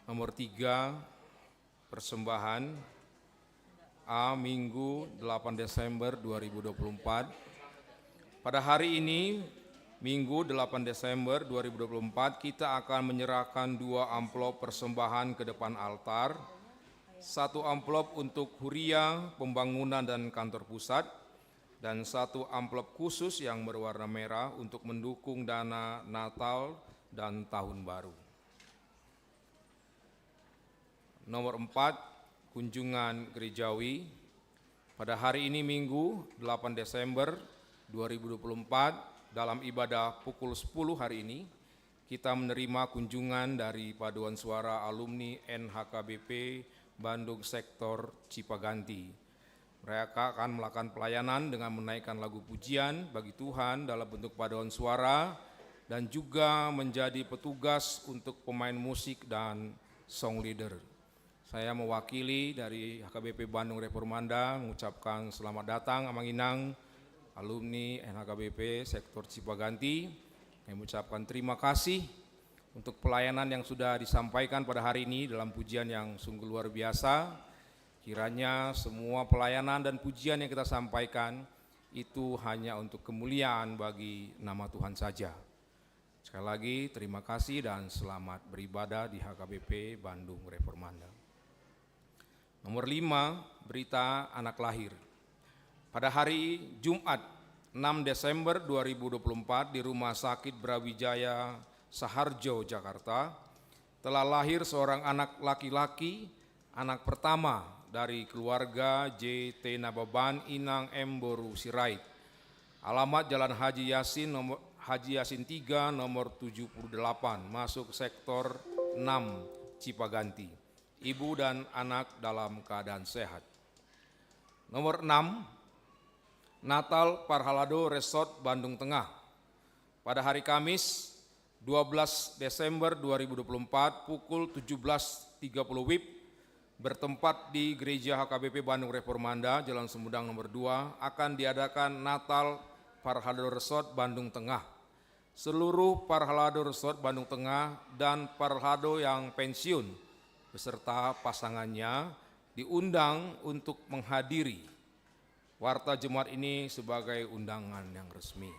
Nomor tiga, persembahan. A, Minggu, delapan Desember dua ribu dua puluh empat. Pada hari ini, Minggu, delapan Desember dua ribu dua puluh empat, kita akan menyerahkan dua amplop persembahan ke depan altar. Satu amplop untuk huria, pembangunan, dan kantor pusat, dan satu amplop khusus yang berwarna merah untuk mendukung dana Natal dan Tahun Baru. Nomor empat, kunjungan gerejawi. Pada hari ini, Minggu, delapan Desember dua ribu dua puluh empat, dalam ibadah pukul sepuluh hari ini, kita menerima kunjungan dari paduan suara alumni N H K B P Bandung Sektor Cipaganti. Mereka akan melakukan pelayanan dengan menaikkan lagu pujian bagi Tuhan dalam bentuk paduan suara dan juga menjadi petugas untuk pemain musik dan song leader. Saya mewakili dari H K B P Bandung Reformanda mengucapkan selamat datang, Amang Inang, alumni N H K B P Sektor Cipaganti. Kami mengucapkan terima kasih untuk pelayanan yang sudah disampaikan pada hari ini dalam pujian yang sungguh luar biasa. Kiranya semua pelayanan dan pujian yang kita sampaikan itu hanya untuk kemuliaan bagi nama Tuhan saja. Sekali lagi, terima kasih dan selamat beribadah di H K B P Bandung Reformanda. Nomor lima, berita anak lahir. Pada hari Jumat, enam Desember dua ribu dua puluh empat, di Rumah Sakit Brawijaya Saharjo, Jakarta, telah lahir seorang anak laki-laki, anak pertama dari keluarga J T Nababan Inang M Boru Sirait. Alamat Jalan Haji Yasin nomor, Haji Yasin tiga, nomor tujuh puluh delapan, masuk sektor enam, Cipaganti. Ibu dan anak dalam keadaan sehat. Nomor enam, Natal Parhalado Resort Bandung Tengah. Pada hari Kamis, dua belas Desember dua ribu dua puluh empat, pukul tujuh belas tiga puluh W I B, bertempat di Gereja H K B P Bandung Reformanda, Jalan Sumedang nomor dua, akan diadakan Natal Parhalado Resort Bandung Tengah. Seluruh Parhalado Resort Bandung Tengah dan Parhalado yang pensiun beserta pasangannya diundang untuk menghadiri warta jemaat ini sebagai undangan yang resmi.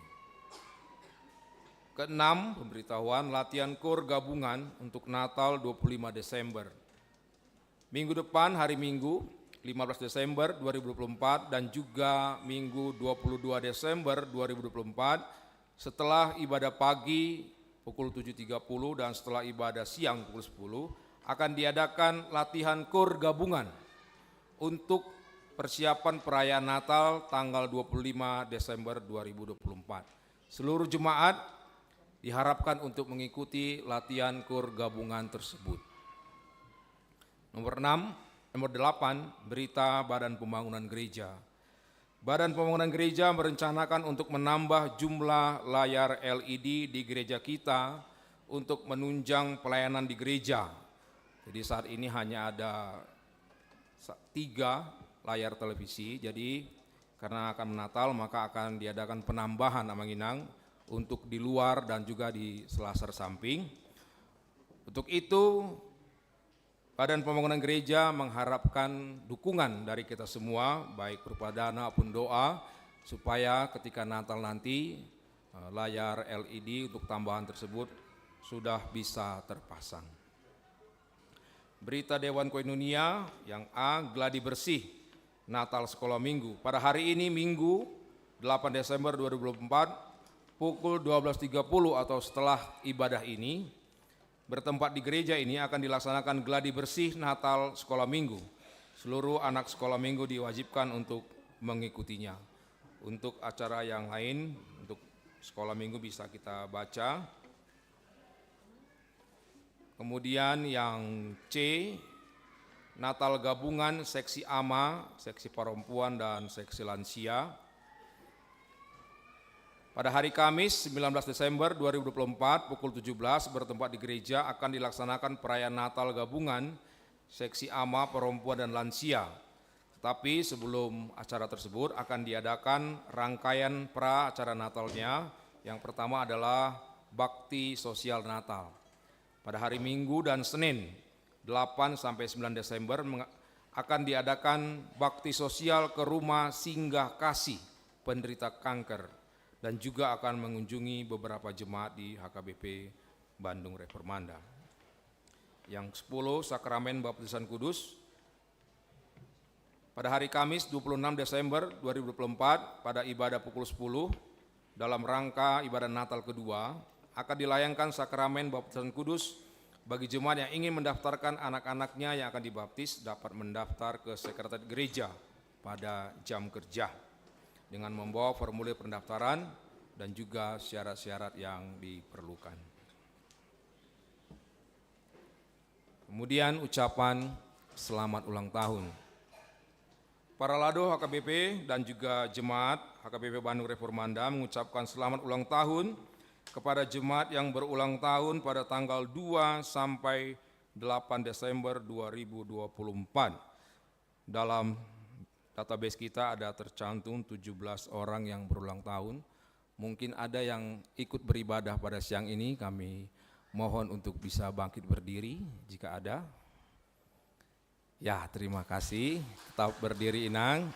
Keenam, pemberitahuan latihan koor gabungan untuk Natal dua puluh lima Desember. Minggu depan, hari Minggu, lima belas Desember dua ribu dua puluh empat, dan juga Minggu, dua puluh dua Desember dua ribu dua puluh empat, setelah ibadah pagi pukul tujuh tiga puluh dan setelah ibadah siang pukul sepuluh, akan diadakan latihan koor gabungan untuk persiapan perayaan Natal tanggal dua puluh lima Desember dua ribu dua puluh empat. Seluruh jemaat diharapkan untuk mengikuti latihan koor gabungan tersebut. Nomor enam, nomor delapan, berita Badan Pembangunan Gereja. Badan Pembangunan Gereja merencanakan untuk menambah jumlah layar L E D di gereja kita untuk menunjang pelayanan di gereja. Jadi, saat ini hanya ada sa-, tiga layar televisi. Jadi, karena akan Natal, maka akan diadakan penambahan, Amang Inang, untuk di luar dan juga di selasar samping. Untuk itu, Badan Pembangunan Gereja mengharapkan dukungan dari kita semua, baik berupa dana maupun doa, supaya ketika Natal nanti, eh, layar L E D untuk tambahan tersebut sudah bisa terpasang. Berita Dewan Koinonia yang A, gladi bersih Natal Sekolah Minggu. Pada hari ini, Minggu, delapan Desember dua ribu dua puluh empat, pukul dua belas tiga puluh atau setelah ibadah ini, bertempat di gereja ini akan dilaksanakan gladi bersih Natal Sekolah Minggu. Seluruh anak sekolah minggu diwajibkan untuk mengikutinya. Untuk acara yang lain, untuk sekolah minggu bisa kita baca. Kemudian yang C, Natal gabungan seksi ama, seksi perempuan, dan seksi lansia. Pada hari Kamis, sembilan belas Desember dua ribu dua puluh empat, pukul tujuh belas, bertempat di gereja, akan dilaksanakan perayaan Natal gabungan seksi ama, perempuan, dan lansia. Tetapi sebelum acara tersebut, akan diadakan rangkaian pra acara Natalnya. Yang pertama adalah bakti sosial Natal. Pada hari Minggu dan Senin, delapan sampai sembilan Desember, meng-, akan diadakan bakti sosial ke rumah singgah kasih penderita kanker dan juga akan mengunjungi beberapa jemaat di H K B P Bandung Reformanda. Yang sepuluh, sakramen baptisan kudus. Pada hari Kamis, dua puluh enam Desember dua ribu dua puluh empat, pada ibadah pukul sepuluh, dalam rangka ibadah Natal kedua, akan dilayangkan sakramen baptisan kudus. Bagi jemaat yang ingin mendaftarkan anak-anaknya yang akan dibaptis, dapat mendaftar ke sekretariat gereja pada jam kerja dengan membawa formulir pendaftaran dan juga syarat-syarat yang diperlukan. Kemudian ucapan selamat ulang tahun. Para lado H K B P dan juga jemaat H K B P Bandung Reformanda mengucapkan selamat ulang tahun kepada jemaat yang berulang tahun pada tanggal dua sampai delapan Desember dua ribu dua puluh empat. Dalam database kita ada tercantum tujuh belas orang yang berulang tahun. Mungkin ada yang ikut beribadah pada siang ini, kami mohon untuk bisa bangkit berdiri jika ada. Ya, terima kasih. Tetap berdiri, Inang.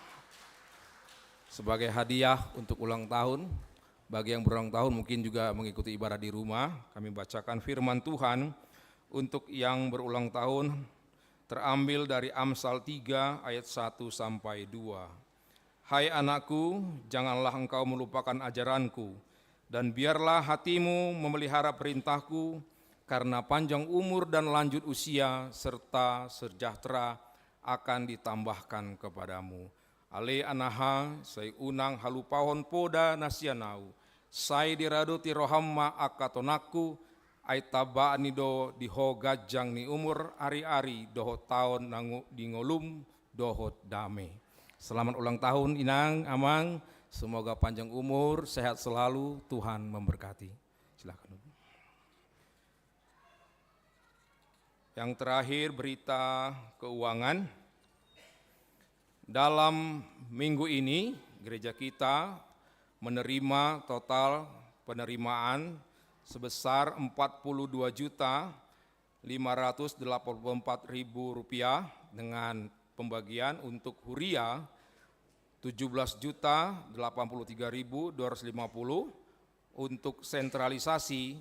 Sebagai hadiah untuk ulang tahun, bagi yang berulang tahun mungkin juga mengikuti ibadah di rumah, kami bacakan firman Tuhan untuk yang berulang tahun, terambil dari Amsal tiga ayat satu sampai dua. Hai anakku, janganlah engkau melupakan ajaranku, dan biarlah hatimu memelihara perintahku, karena panjang umur dan lanjut usia serta sejahtera akan ditambahkan kepadamu. Ale anaha, sai unang halupahon poda na sian ahu, sai diradoti roham ma angka tonangku, ai tambaan ni do di ho ganjang ni umur, ari-ari dohot taon na ngo-, di ngolum dohot dame. Selamat ulang tahun, Inang, Amang. Semoga panjang umur, sehat selalu, Tuhan memberkati. Silakan. Yang terakhir, berita keuangan. Dalam minggu ini, gereja kita menerima total penerimaan sebesar empat puluh dua juta lima ratus delapan puluh empat ribu rupiah, dengan pembagian untuk huria tujuh belas juta delapan puluh tiga ribu dua ratus lima puluh, untuk sentralisasi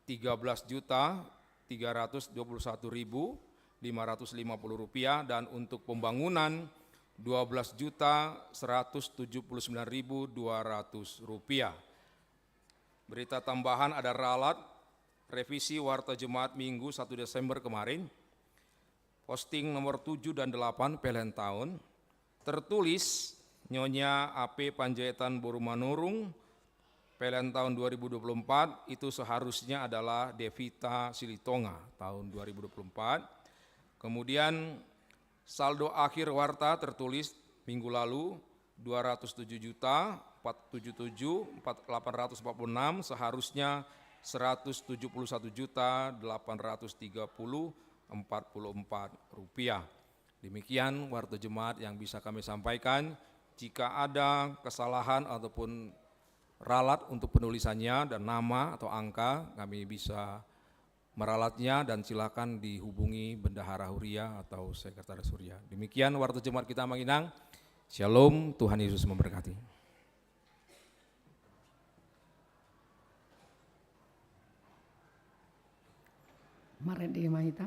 tiga belas juta tiga ratus dua puluh satu ribu lima ratus lima puluh rupiah, dan untuk pembangunan dua belas juta seratus tujuh puluh sembilan ribu dua ratus rupiah. Berita tambahan, ada ralat revisi Warta Jemaat Minggu satu Desember kemarin. Posting nomor tujuh dan delapan, pelean taon. Tertulis, Nyonya A P Panjaitan boru Manurung, pelean taon dua ribu dua puluh empat, itu seharusnya adalah Devita Silitonga, tahun dua ribu dua puluh empat. Kemudian, saldo akhir warta tertulis minggu lalu, dua ratus tujuh juta empat tujuh tujuh empat, delapan ratus empat puluh enam, seharusnya seratus tujuh puluh satu juta delapan ratus tiga puluh empat puluh empat rupiah. Demikian warta jemaat yang bisa kami sampaikan. Jika ada kesalahan ataupun ralat untuk penulisannya dan nama atau angka, kami bisa meralatnya, dan silakan dihubungi bendahara huria atau sekretaris huria. Demikian warta jemaat kita, Amang Inang. Shalom, Tuhan Yesus memberkati. Marende ma hita.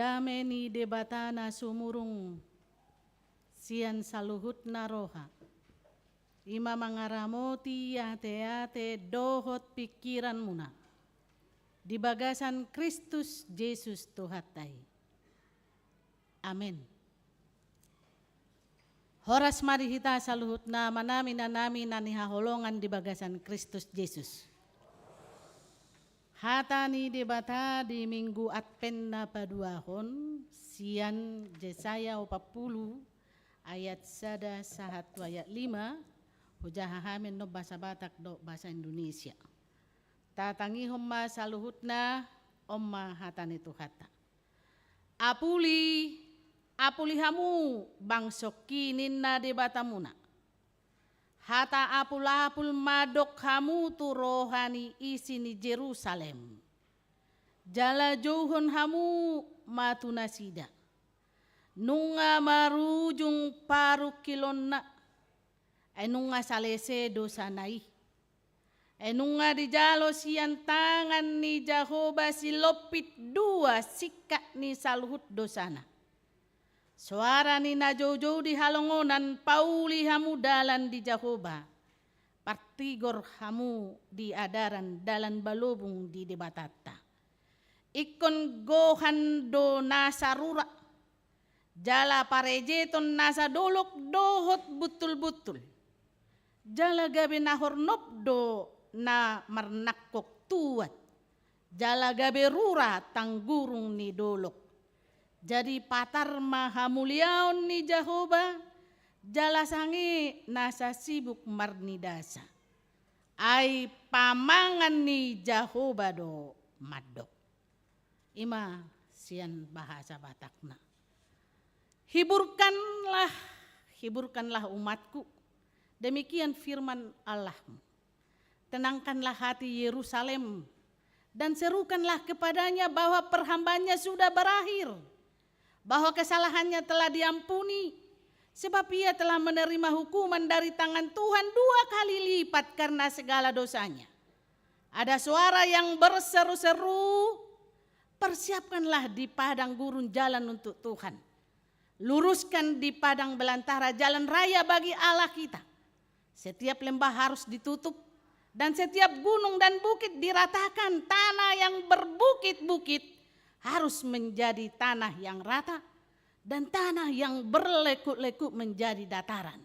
Dame ni Debata na sumurung sian saluhutna roha, i ma mangaramoti ateate dohot pingkiranmuna di bagasan Kristus Jesus Tuhanta i. Amen. Horas ma di hita saluhutna, amanami, inanami na hinaholongan di bagasan Kristus Jesus. Hata ni Debata di Minggu Advent na paduahon, sian Jesaya opat pulu ayat sada sahat tu ayat lima, hujaha hami annon bahasa Batak dohot bahasa Indonesia. Tatangihon ma saluhutna, on ma hata ni Tuhanta. Apuli, apuli hamu, bangso on ninna Debatamuna. Hata apulapul mandok hamu tu roha ni isi ni Jerusalem. Jala jouhon hamu ma tu nasida. Nunga marujung parungkilonna, ai nunga salese dosana i. Ai nunga dijalo sian tangan ni Jahowa silompit dua singkat ni saluhut dosana. Soara ni na joujou di halongonan pauli hamu dalan di Jahowa, partigor hamu di adaran dalan balobung di Debatanta. Ingkon gohan do nasa rura, jala parejeton nasa dolok dohot buntulbuntul. Jala gabe na hornop do na marnangkok tuat, jala gabe rura tanggurung ni dolok. Jadi patar ma hamuliaon ni Jahowa, jala sange nasa sibuk marnidasa. Ai pamangan ni Jahowa do mandok. I ma sian bahasa Batakna. Hiburkanlah, hiburkanlah umatku. Demikian firman Allahmu. Tenangkanlah hati Yerusalem, dan serukanlah kepadanya bahwa perhambaannya sudah berakhir, bahwa kesalahannya telah diampuni, sebab ia telah menerima hukuman dari tangan Tuhan dua kali lipat karena segala dosanya. Ada suara yang berseru-seru, "Persiapkanlah di padang gurun jalan untuk Tuhan. Luruskan di padang belantara jalan raya bagi Allah kita. Setiap lembah harus ditutup, dan setiap gunung dan bukit diratakan. Tanah yang berbukit-bukit harus menjadi tanah yang rata, dan tanah yang berlekuk-lekuk menjadi dataran.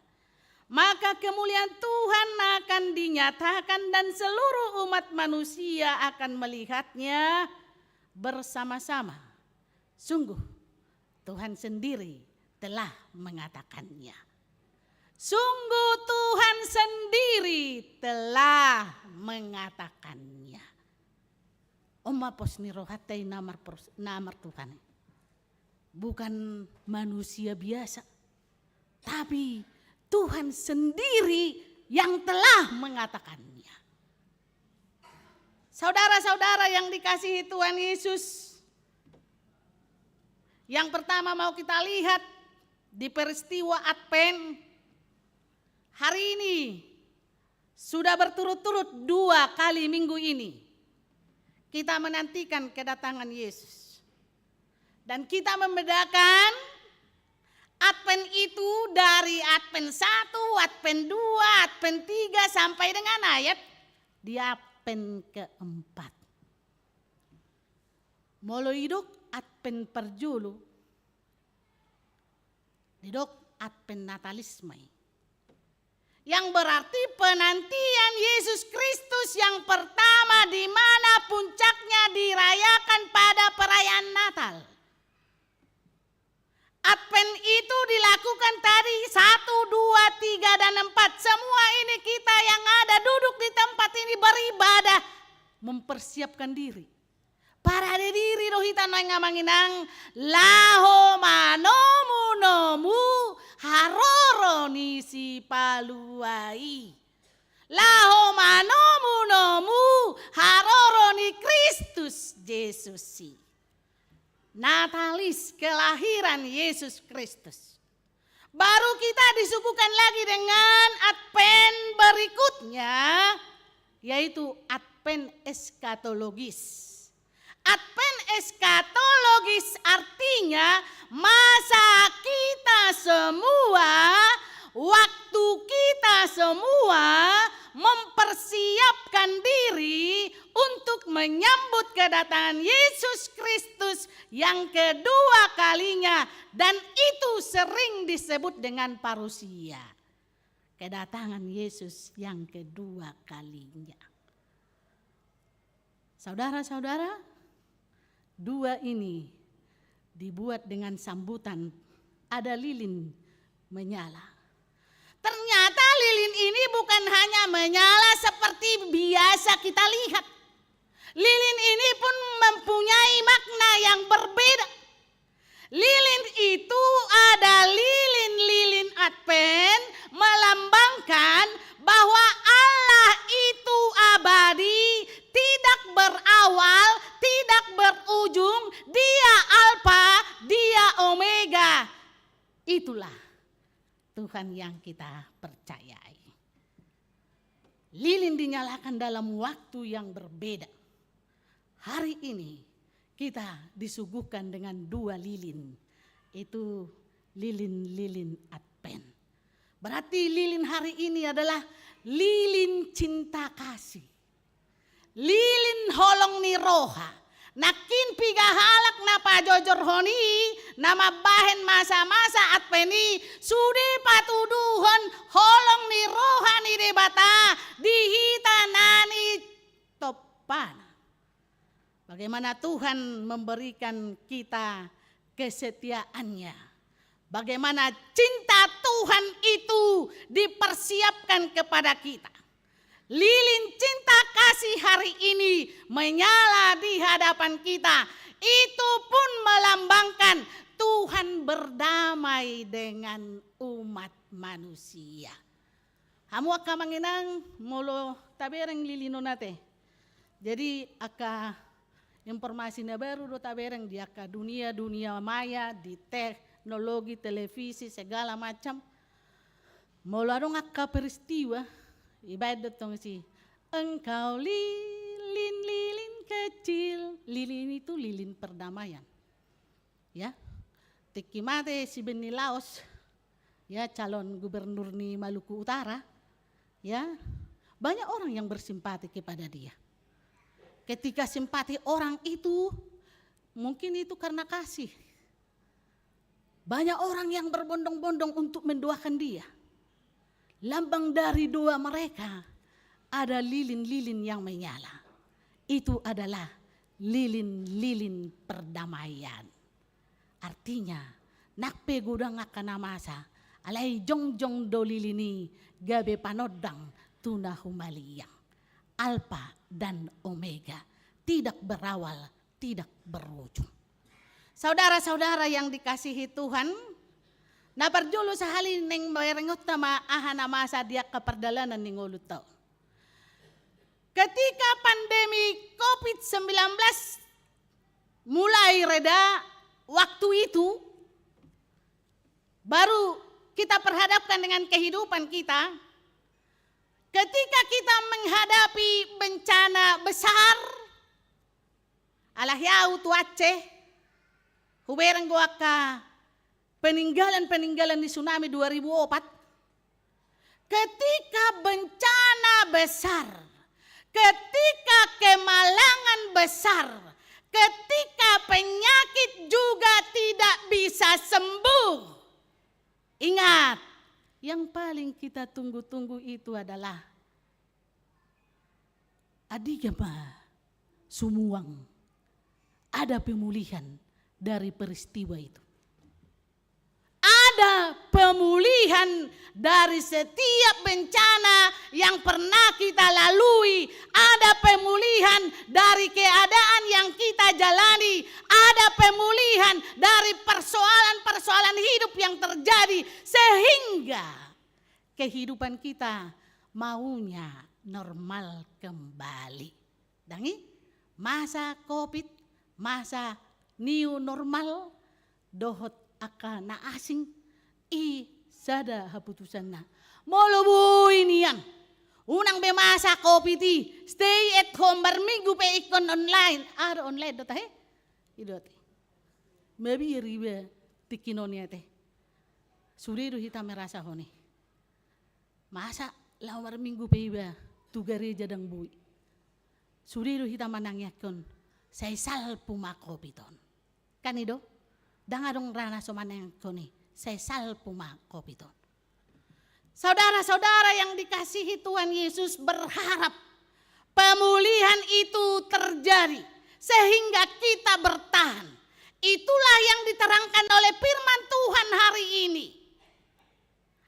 Maka kemuliaan Tuhan akan dinyatakan, dan seluruh umat manusia akan melihatnya bersama-sama. Sungguh, Tuhan sendiri telah mengatakannya." Sungguh Tuhan sendiri telah mengatakannya. On ma pos ni rohanta i na marpers-, na martuhan i. Bukan manusia biasa, tapi Tuhan sendiri yang telah mengatakannya. Saudara-saudara yang dikasihi Tuhan Yesus, yang pertama mau kita lihat di peristiwa Advent hari ini, sudah berturut-turut dua kali minggu ini kita menantikan kedatangan Yesus. Dan kita membedakan Advent itu dari Advent satu, Advent dua, Advent tiga, sampai dengan ayat di Advent keempat. Molo didok Advent parjolo, didok Advent Natalis ma i. Yang berarti penantian Yesus Kristus yang pertama, di mana puncaknya dirayakan pada perayaan Natal. Advent itu dilakukan tadi satu, dua, tiga, dan empat. Semua ini kita yang ada duduk di tempat ini beribadah, mempersiapkan diri. Parade diri do hita, nuaeng amang inang, laho manomunomu haroro ni Sipalua i. Laho manomunomu haroro ni Kristus Jesus i. Natalis, kelahiran Yesus Kristus. Baru kita disuguhkan lagi dengan Advent berikutnya, yaitu Advent eskatologis. Advent eskatologis artinya masa kita semua, waktu kita semua mempersiapkan diri untuk menyambut kedatangan Yesus Kristus yang kedua kalinya, dan itu sering disebut dengan parusia. Kedatangan Yesus yang kedua kalinya. Saudara-saudara, dua ini dibuat dengan sambutan ada lilin menyala. Ternyata lilin ini bukan hanya menyala seperti biasa kita lihat. Lilin ini pun mempunyai makna yang berbeda. Lilin itu ada lilin-lilin Advent melambangkan bahwa Allah itu abadi, tidak berawal, tidak berujung, Dia Alfa, Dia Omega. Itulah Tuhan yang kita percayai. Lilin dinyalakan dalam waktu yang berbeda. Hari ini kita disuguhkan dengan dua lilin. Itu lilin-lilin Advent. Berarti lilin hari ini adalah lilin cinta kasih. Lilin holong ni roha. Nangkin piga halak na pajojorhon i, na mambahen masa-masa Advent i, sude patuduhon holong ni roha ni Debata di hita na nitompana. Bagaimana Tuhan memberikan kita kesetiaan-Nya. Bagaimana cinta Tuhan itu dipersiapkan kepada kita. Lilin cinta kasih hari ini menyala di hadapan kita. Itu pun melambangkan Tuhan berdamai dengan umat manusia. Hamu angka amang inang, molo tabereng lilin on ate. Jadi angka informasi na baru do tabereng di angka dunia, dunia maya, di teknologi, televisi, segala macam. Molo adong angka peristiwa, ibaen do tong si, "Engkau lilin, lilin kecil." Lilin itu lilin perdamaian. Ya, tingki mate si Benny Laos, ya, calon gubernur ni Maluku Utara, ya, banyak orang yang bersimpati kepada dia. Ketika simpati orang itu, mungkin itu karena kasih. Banyak orang yang berbondong-bondong untuk mendoakan dia. Lambang dari doa mereka ada lilin-lilin yang menyala. Itu adalah lilin-lilin perdamaian. Artinya, nang pe godang angka na masa, alai jongjong do lilin i gabe panondang tu na humaliang. Alfa dan Omega, tidak berawal, tidak berujung. Saudara-saudara yang dikasihi Tuhan, na parjolo sahali naeng berengonta ma aha na masa di angka pardalanan ni ngolunta on. Ketika pandemi covid sembilan belas mulai reda, waktu itu baru kita perhadapkan dengan kehidupan kita. Ketika kita menghadapi bencana besar, alai au tu Aceh, hubereng do angka peninggalan-peninggalan ni tsunami dua ribu opat. Ketika bencana besar, ketika kemalangan besar, ketika penyakit juga tidak bisa sembuh, ingat, yang paling kita tunggu-tunggu itu adalah andigan ma sumuang, ada pemulihan dari peristiwa itu. Ada pemulihan dari setiap bencana yang pernah kita lalui, ada pemulihan dari keadaan yang kita jalani, ada pemulihan dari persoalan-persoalan hidup yang terjadi, sehingga kehidupan kita maunya normal kembali. Dang i, masa covid, masa new normal, dohot angka na asing, i sada haputusanna. Molo boi nian Unang be masa covid i, stay at home, marminggu pe ingkon online. Aha do online do tahe? I do ate. Mabiar iba tingki on i ate. Sude do hita merasahon i. Masa laho marminggu pe iba tu gareja ndang boi. Sude do hita manangiangkon, sai salpu ma covid on. Kan i do? Ndang adong ra na so manangiangkon i, sai salpu ma covid on. Saudara-saudara yang dikasihi Tuhan Yesus, berharap pemulihan itu terjadi sehingga kita bertahan. Itulah yang diterangkan oleh firman Tuhan hari ini.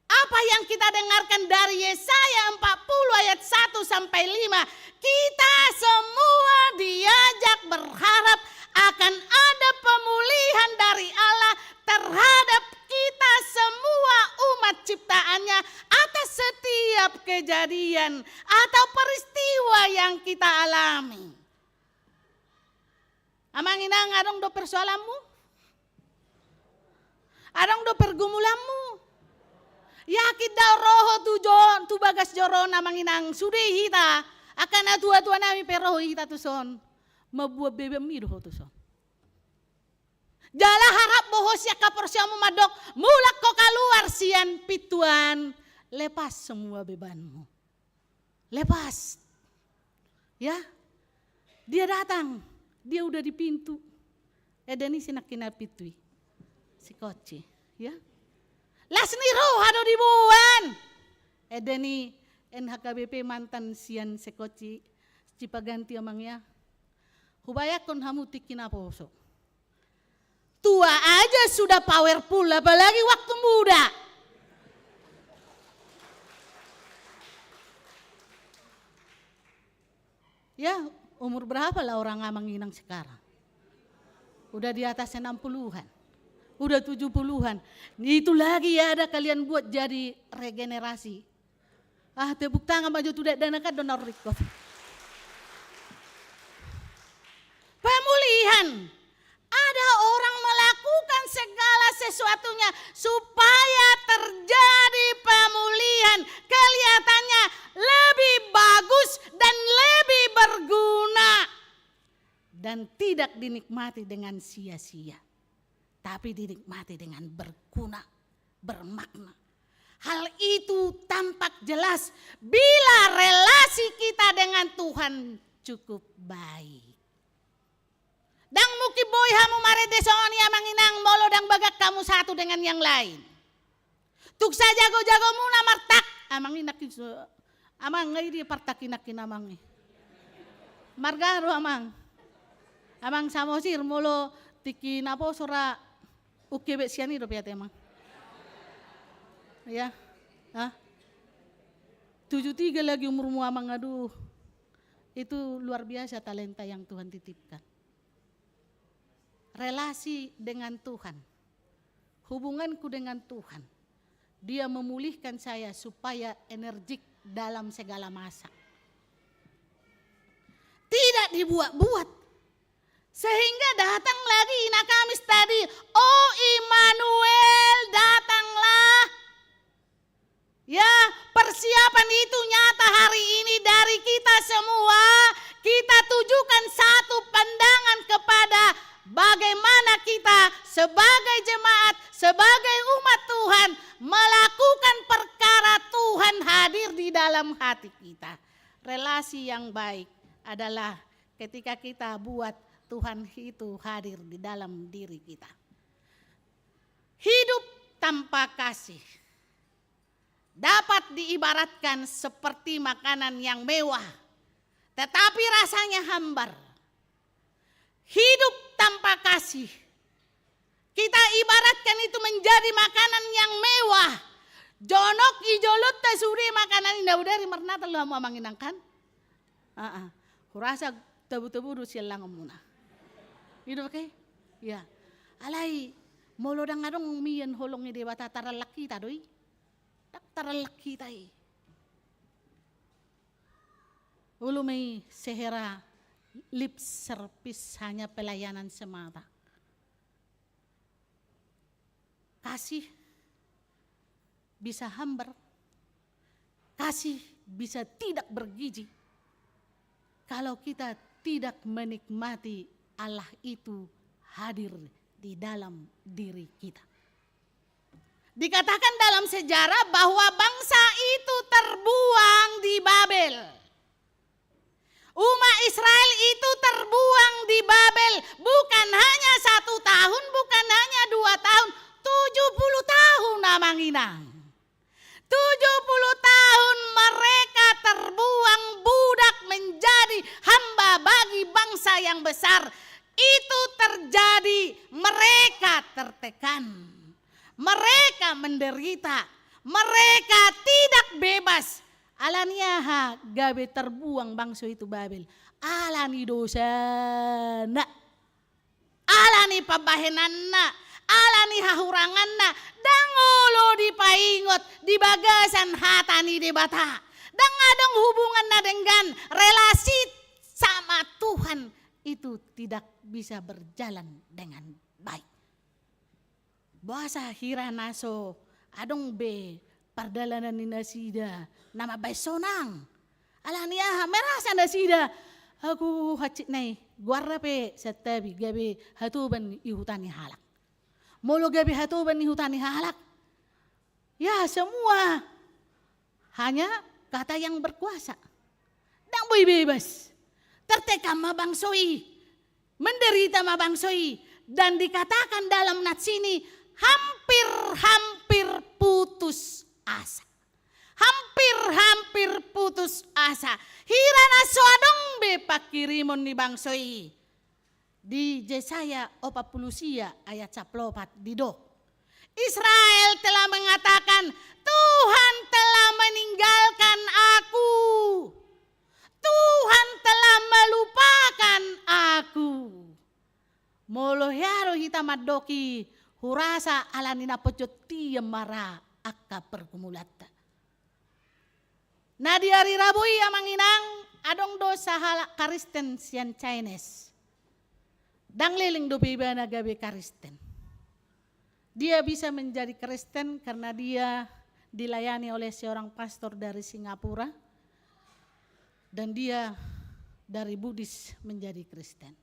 Apa yang kita dengarkan dari Yesaya empat puluh ayat satu sampai lima, kita semua diajak berharap akan ada pemulihan dari Allah terhadap kita semua umat ciptaan-Nya atas setiap kejadian atau peristiwa yang kita alami. Amang inang, adong do persoalanmu? Adong do pergumulanmu? Yakin do ro ho tu jo-, tu bagas joro on amang inang, sude hita, angka na tua-tua nami pe ro hita tuson. Mambuat bebanmi do ho tuson. Jala harap do ho sian haporseaonmu mandok, mulak ho kaluar sian pintu an, lepas semua bebanmu. Lepas. Ya. Dia datang. Dia udah di pintu. Eda ni sinangkina pintu i. Si Koci. Ya. Las ni roha do diboan. Eda ni N H K B P mantan sian si Koci. Cipaganti amang ya. Hubayangkon hamu tingki naposo. Tua aja sudah powerful, apalagi waktu muda. Ya, umur berapa lah orang amang inang sekarang? Udah di atas enam puluhan. Udah tujuh puluhan. Itu lagi ya ada kalian buat jadi regenerasi. Ah, tepuk tangan ma jo tu dakdanak an do na ringkot. Pemulihan. Ada orang melakukan segala sesuatunya supaya terjadi pemulihan. Kelihatannya lebih bagus dan lebih berguna. Dan tidak dinikmati dengan sia-sia. Tapi dinikmati dengan berguna, bermakna. Hal itu tampak jelas bila relasi kita dengan Tuhan cukup baik. Ndang mungkin boi hamu marende songon i amang inang molo ndang bagak hamu satu dengan yang lain. Tung sajago-jagomuna martak. Amang i nangkin so, amang i dia partak i nangkin amang i. Marga do amang. Amang Samosir molo tingki naposo ra ungkebek sian i dope ate amang. Ya. Hah? Tujuh tiga lagi umurmu amang, aduh. Itu luar biasa talenta yang Tuhan titipkan. Relasi dengan Tuhan, hubunganku dengan Tuhan, Dia memulihkan saya supaya energik dalam segala masa. Tidak dibuat-buat. Sehingga datang lagi Ina Kamis tadi, "Oh Immanuel, datanglah." Ya, persiapan itu nyata hari ini dari kita semua. Kita tujukan satu pandangan kepada bagaimana kita sebagai jemaat, sebagai umat Tuhan melakukan perkara Tuhan hadir di dalam hati kita. Relasi yang baik adalah ketika kita buat Tuhan itu hadir di dalam diri kita. Hidup tanpa kasih dapat diibaratkan seperti makanan yang mewah, tetapi rasanya hambar. Hidup tanpa kasih, kita ibaratkan itu menjadi makanan yang mewah. Jonok di jolonta sude makanan i, na bodari marnatal do hamu amang inang kan? Aa, hurasa tabu-tabu do sian langonmuna. I do ke? Ya. Alai, molo ndang adong mian holong ni Debata, tarallak hita do i. Ndang tarallak hita i. Olo ma i sehera lip service, hanya pelayanan semata. Kasih bisa hambar. Kasih bisa tidak bergizi kalau kita tidak menikmati Allah itu hadir di dalam diri kita. Dikatakan dalam sejarah bahwa bangsa itu terbuang di Babel. Umat Israel itu terbuang di Babel bukan hanya satu tahun, bukan hanya dua tahun, tujuh puluh tahun, amang inang. Tujuh puluh tahun mereka terbuang budak menjadi hamba bagi bangsa yang besar. Itu terjadi, mereka tertekan. Mereka menderita. Mereka tidak bebas. Ala ni aha gabe terbuang bangso i tu Babel? Ala ni dosana. Ala ni pambahenanna, ala ni hahuranganna, ndang olo dipaingot di bagasan hata ni Debata. Ndang adong hubunganna denggan, relasi sama Tuhan itu tidak bisa berjalan dengan baik. Boasa hira na so adong be pardalanan ni nasida na mambahen sonang? Ala ni aha? Merasa nasida, agu, hansit nai, goarna pe santabi, gabe hatoban ni huta ni halak. Molo gabe hatoban ni huta ni halak, ya, semua hanya kata yang berkuasa. Ndang boi bebas. Tertekan ma bangso i. Menderita ma bangso i. Dan dikatakan dalam nats ini, hampir-hampir putus asa. Hampir-hampir putus asa. Hira na so adong be panghirimon ni bangso i. Di Jesaya opat pulu sia ayat sampulu opat didok, Israel telah mengatakan, "Tuhan telah meninggalkan aku. Tuhan telah melupakan aku." Molo hea do hita mandok i, hurasa ala ni na pojot i ma ra angka pergumulanta. Na di ari Rabu i, amang inang, adong do sahalak Kristen sian Chinese. Ndang leleng dope ibana gabe Kristen. Dia bisa menjadi Kristen karena dia dilayani oleh seorang pastor dari Singapura, dan dia dari Buddhis menjadi Kristen.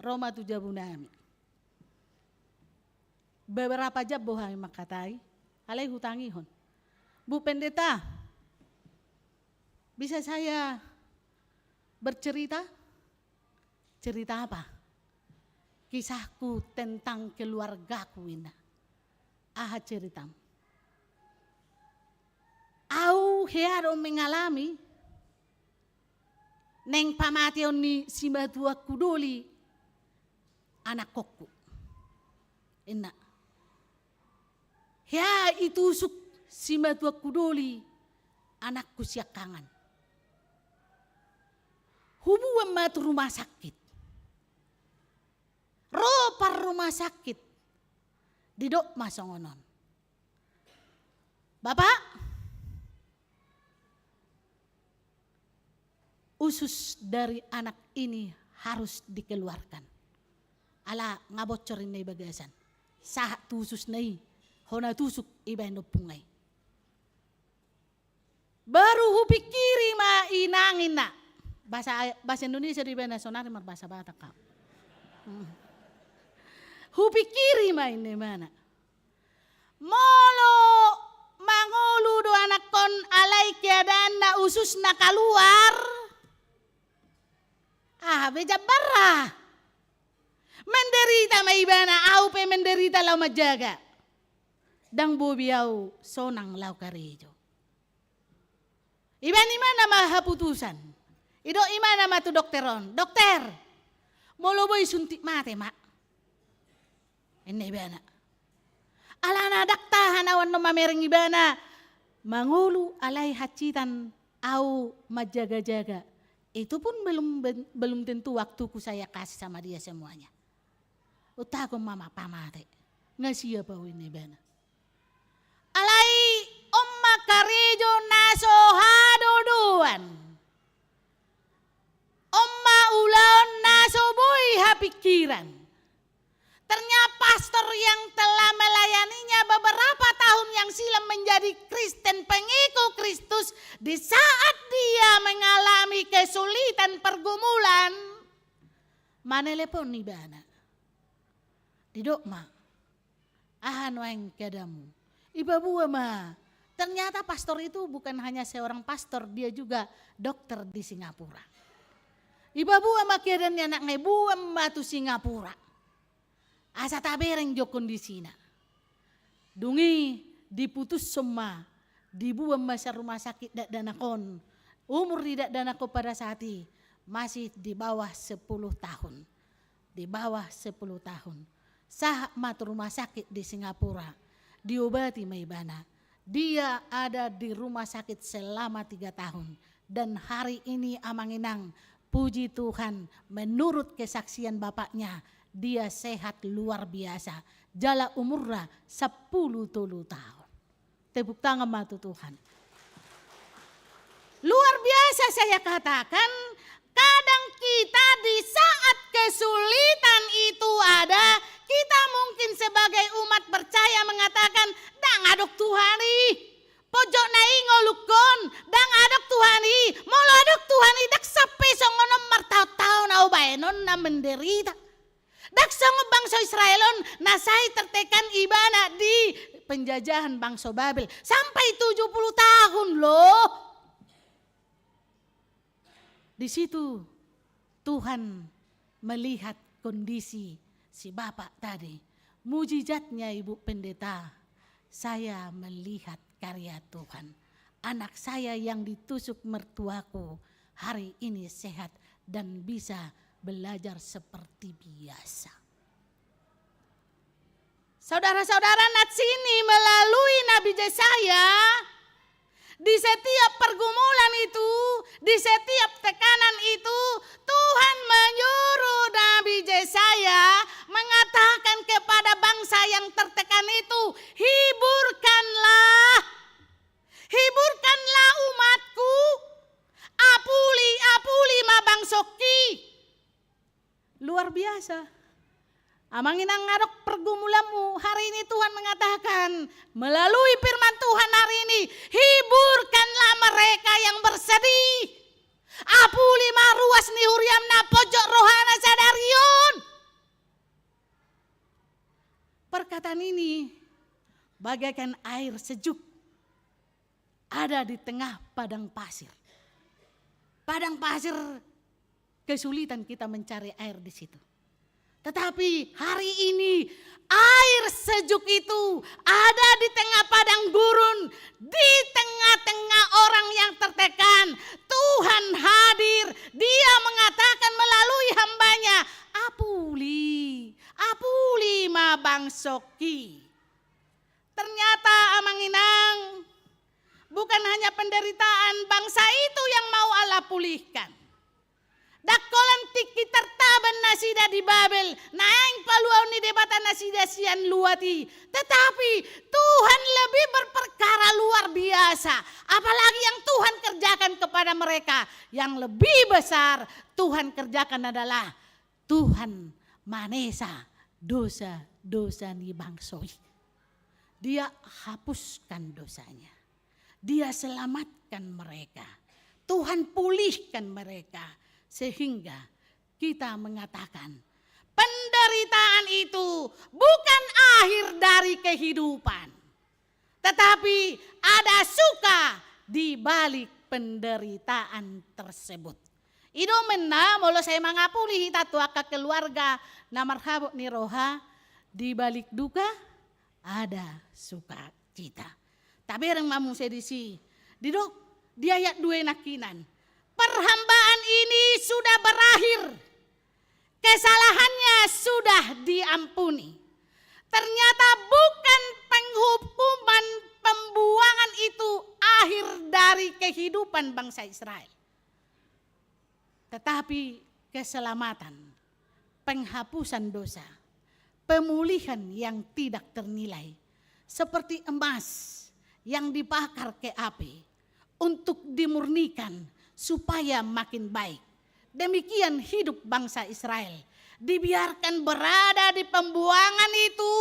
Ro ma tu jabu nami. Beberapa jam do hami mangkatai, alai hutangihon. "Bu Pendeta, bisa saya bercerita?" "Cerita apa?" "Kisahku tentang keluargaku," ninna. "Aha ceritam?" "Au hea do mengalami naeng pamateon ni simatuangku doli anakkonku," ninna. "Hea i tusuk simatuangku doli anakku siangkangan. Huboan ma tu rumah sakit. Ro parrumah sakit, didok ma songon on, 'Bapak, usus dari anak ini harus dikeluarkan.'" Ala nga bocor, ninna, i bagasan. "Sahat tu ususna i, hona tusuk ibaen ompungna i." "Baru hupingkiri ma, Inang," ninna. Bahasa, bahasa Indonesia do ibana, sonari marbahasa Batak au. Hmm. "Hupingkiri ma," ninna ibana, "molo mangolu do anakkon alai keadaanna ususna kaluar, aha be jambarna? Menderita ma ibana, au pe menderita laho manjaga. Ndang boi be au sonang laho karejo." Ibaen ibana ma haputusan. Didok ibana ma tu dokter on, "Dokter, molo boi suntik mate ma," ninna ibana. Alana ndang tahan au annon mamereng ibana mangolu alai hansitan au manjaga-jaga. "Itu pun belum, belum tentu waktuku saya kasih sama dia semuanya. Untagon ma, ma pamate. Nga siap au," ninna ibana. Alai on ma karejo na so hadodoan. On ma ulaon na so boi hapingkiran. Ternyata pastor yang telah melayaninya beberapa tahun tahun yang silam menjadi Kristen, pengikut Kristus, di saat dia mengalami kesulitan pergumulan, manelepon ibana. Didok ma, "Aha nuaeng keadaanmu?" Ipaboa ma. Ternyata pastor itu bukan hanya seorang pastor, dia juga dokter di Singapura. Ipaboa ma keadaan ni anakna i, boan ma tu Singapura. Asa tabereng jo kondisina. Dung i diputushon ma, diboan ma sian rumah sakit dakdanak on. Umur ni dakdanak on pada saat i masih di bawah sepuluh tahun. Di bawah sepuluh tahun. Sahat ma tu rumah sakit di Singapura. Diobati ma ibana. Dia ada di rumah sakit selama tiga tahun. Dan hari ini, Amang Inang, puji Tuhan, menurut kesaksian bapaknya, dia sehat luar biasa. Jala umurna sampulu tolu tahun. Tepuk tangan ma tu Tuhan. Luar biasa saya katakan, kadang kita di saat kesulitan itu ada, kita mungkin sebagai umat percaya mengatakan, "Ndang adong Tuhan i. Pojokna i ngolungkon, ndang adong Tuhan i, molo adong Tuhan i, ndang sampe songon on martaon-taon au baenon na menderita. Ndang songon bangso Israel on, na sai tertekan ibana di penjajahan bangso Babel. Sampai tujuh puluh tahun loh." Di situ Tuhan melihat kondisi si bapak tadi. Mujizatnya, Ibu Pendeta, saya melihat karya Tuhan. Anak saya yang ditusuk mertuaku hari ini sehat dan bisa belajar seperti biasa. Saudara-saudara, nats ini melalui Nabi Jesaya, di setiap pergumulan itu, di setiap tekanan itu, Tuhan menyuruh Nabi Jesaya mengatakan kepada bangsa yang tertekan itu, "Hiburkanlah, hiburkanlah umatku, apuli, apuli ma bangsongki." Luar biasa. Amang Inang, adong pergumulanmu, hari ini Tuhan mengatakan melalui firman Tuhan hari ini, "Hiburkanlah mereka yang bersedih. Apuli ma ruas ni huriam na pojok rohana sadari on." Perkataan ini bagaikan air sejuk ada di tengah padang pasir. Padang pasir, kesulitan kita mencari air di situ. Tetapi hari ini, air sejuk itu ada di tengah padang gurun, di tengah-tengah orang yang tertekan. Tuhan hadir, Dia mengatakan melalui hamba-Nya, "Apuli, apuli ma bangsongki." Ternyata, Amang Inang, bukan hanya penderitaan bangsa itu yang mau Allah pulihkan. Ndang holan tingki tartaban nasida di Babel, naeng paluaon ni Debata nasida sian luat i. Tetapi Tuhan lebih berperkara luar biasa. Apalagi yang Tuhan kerjakan kepada mereka, yang lebih besar Tuhan kerjakan adalah Tuhan manesa dosa-dosa ni bangso i. Dia hapuskan dosanya. Dia selamatkan mereka. Tuhan pulihkan mereka. Sehingga kita mengatakan, penderitaan itu bukan akhir dari kehidupan. Tetapi ada suka di balik penderitaan tersebut. I do ummenna, molo sai mangapuli hita tu angka keluarga na marhabot ni roha, di balik duka ada sukacita. Tabereng ma muse disi, didok di ayat dua nangkinan, "Perhambaan ini sudah berakhir. Kesalahannya sudah diampuni." Ternyata bukan penghukuman, pembuangan itu akhir dari kehidupan bangsa Israel. Tetapi keselamatan, penghapusan dosa, pemulihan yang tidak ternilai, seperti emas yang dibakar ke api, untuk dimurnikan supaya makin baik. Demikian hidup bangsa Israel. Dibiarkan berada di pembuangan itu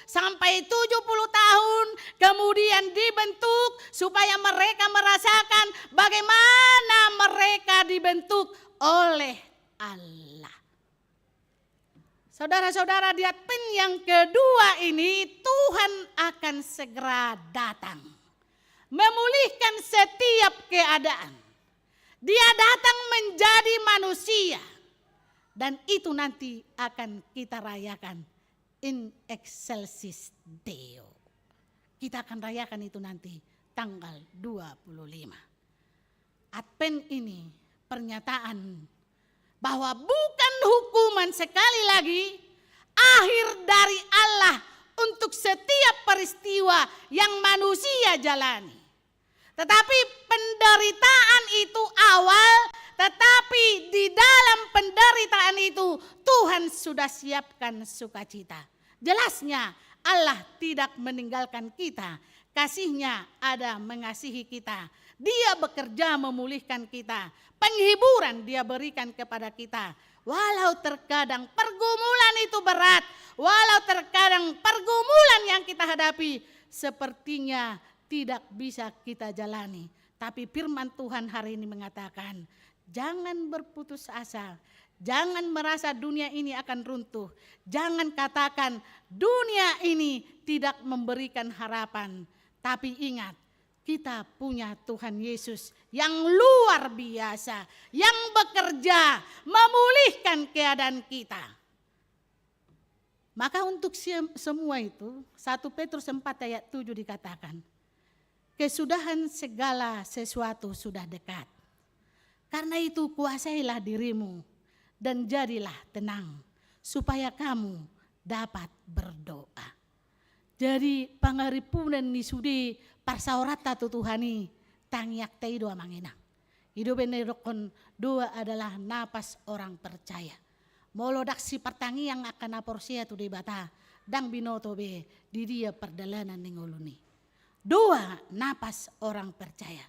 sampai tujuh puluh tahun, kemudian dibentuk supaya mereka merasakan bagaimana mereka dibentuk oleh Allah. Saudara-saudara, di Advent yang kedua ini, Tuhan akan segera datang memulihkan setiap keadaan. Dia datang menjadi manusia, dan itu nanti akan kita rayakan in excelsis Deo. Kita akan rayakan itu nanti tanggal dua puluh lima. Advent ini pernyataan bahwa bukan hukuman, sekali lagi, akhir dari Allah untuk setiap peristiwa yang manusia jalani. Tetapi penderitaan itu awal, tetapi di dalam penderitaan itu Tuhan sudah siapkan sukacita. Jelasnya, Allah tidak meninggalkan kita. Kasih-Nya ada mengasihi kita. Dia bekerja memulihkan kita. Penghiburan Dia berikan kepada kita. Walau terkadang pergumulan itu berat, walau terkadang pergumulan yang kita hadapi sepertinya tidak bisa kita jalani. Tapi firman Tuhan hari ini mengatakan, jangan berputus asa, jangan merasa dunia ini akan runtuh, jangan katakan dunia ini tidak memberikan harapan. Tapi ingat, kita punya Tuhan Yesus yang luar biasa, yang bekerja memulihkan keadaan kita. Maka untuk si-, semua itu, satu Petrus empat ayat tujuh dikatakan, kesudahan segala sesuatu sudah dekat. Karena itu kuasailah dirimu dan jadilah tenang, supaya kamu dapat berdoa. Jadi pangarimpunan ni sude parsaoranta tu Tuhan i, tangiangta i do amang inang. I do umbahen na didokkon doa adalah napas orang percaya. Molo ndang sipartangiang angka na porsea tu Debata, ndang binoto be di dia pardalanan ni ngoluna i. Doa napas orang percaya.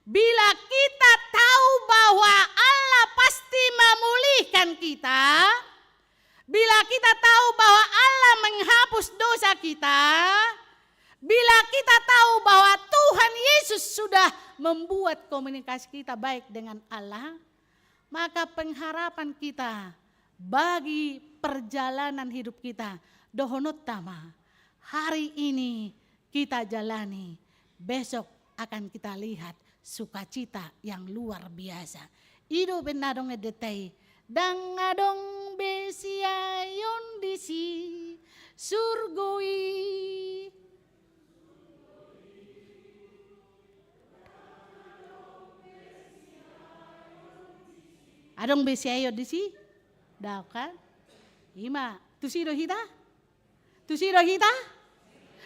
Bila kita tahu bahwa Allah pasti memulihkan kita, bila kita tahu bahwa Allah menghapus dosa kita, bila kita tahu bahwa Tuhan Yesus sudah membuat komunikasi kita baik dengan Allah, maka pengharapan kita bagi perjalanan hidup kita, dohononta ma, hari ini kita jalani, besok akan kita lihat sukacita yang luar biasa. I do umbahen na adong endenta i, ndang adong be siaeon disi surgo i. Adong be siaeon disi? Ndang, kan? I ma, tusi do hita? Tusi do hita?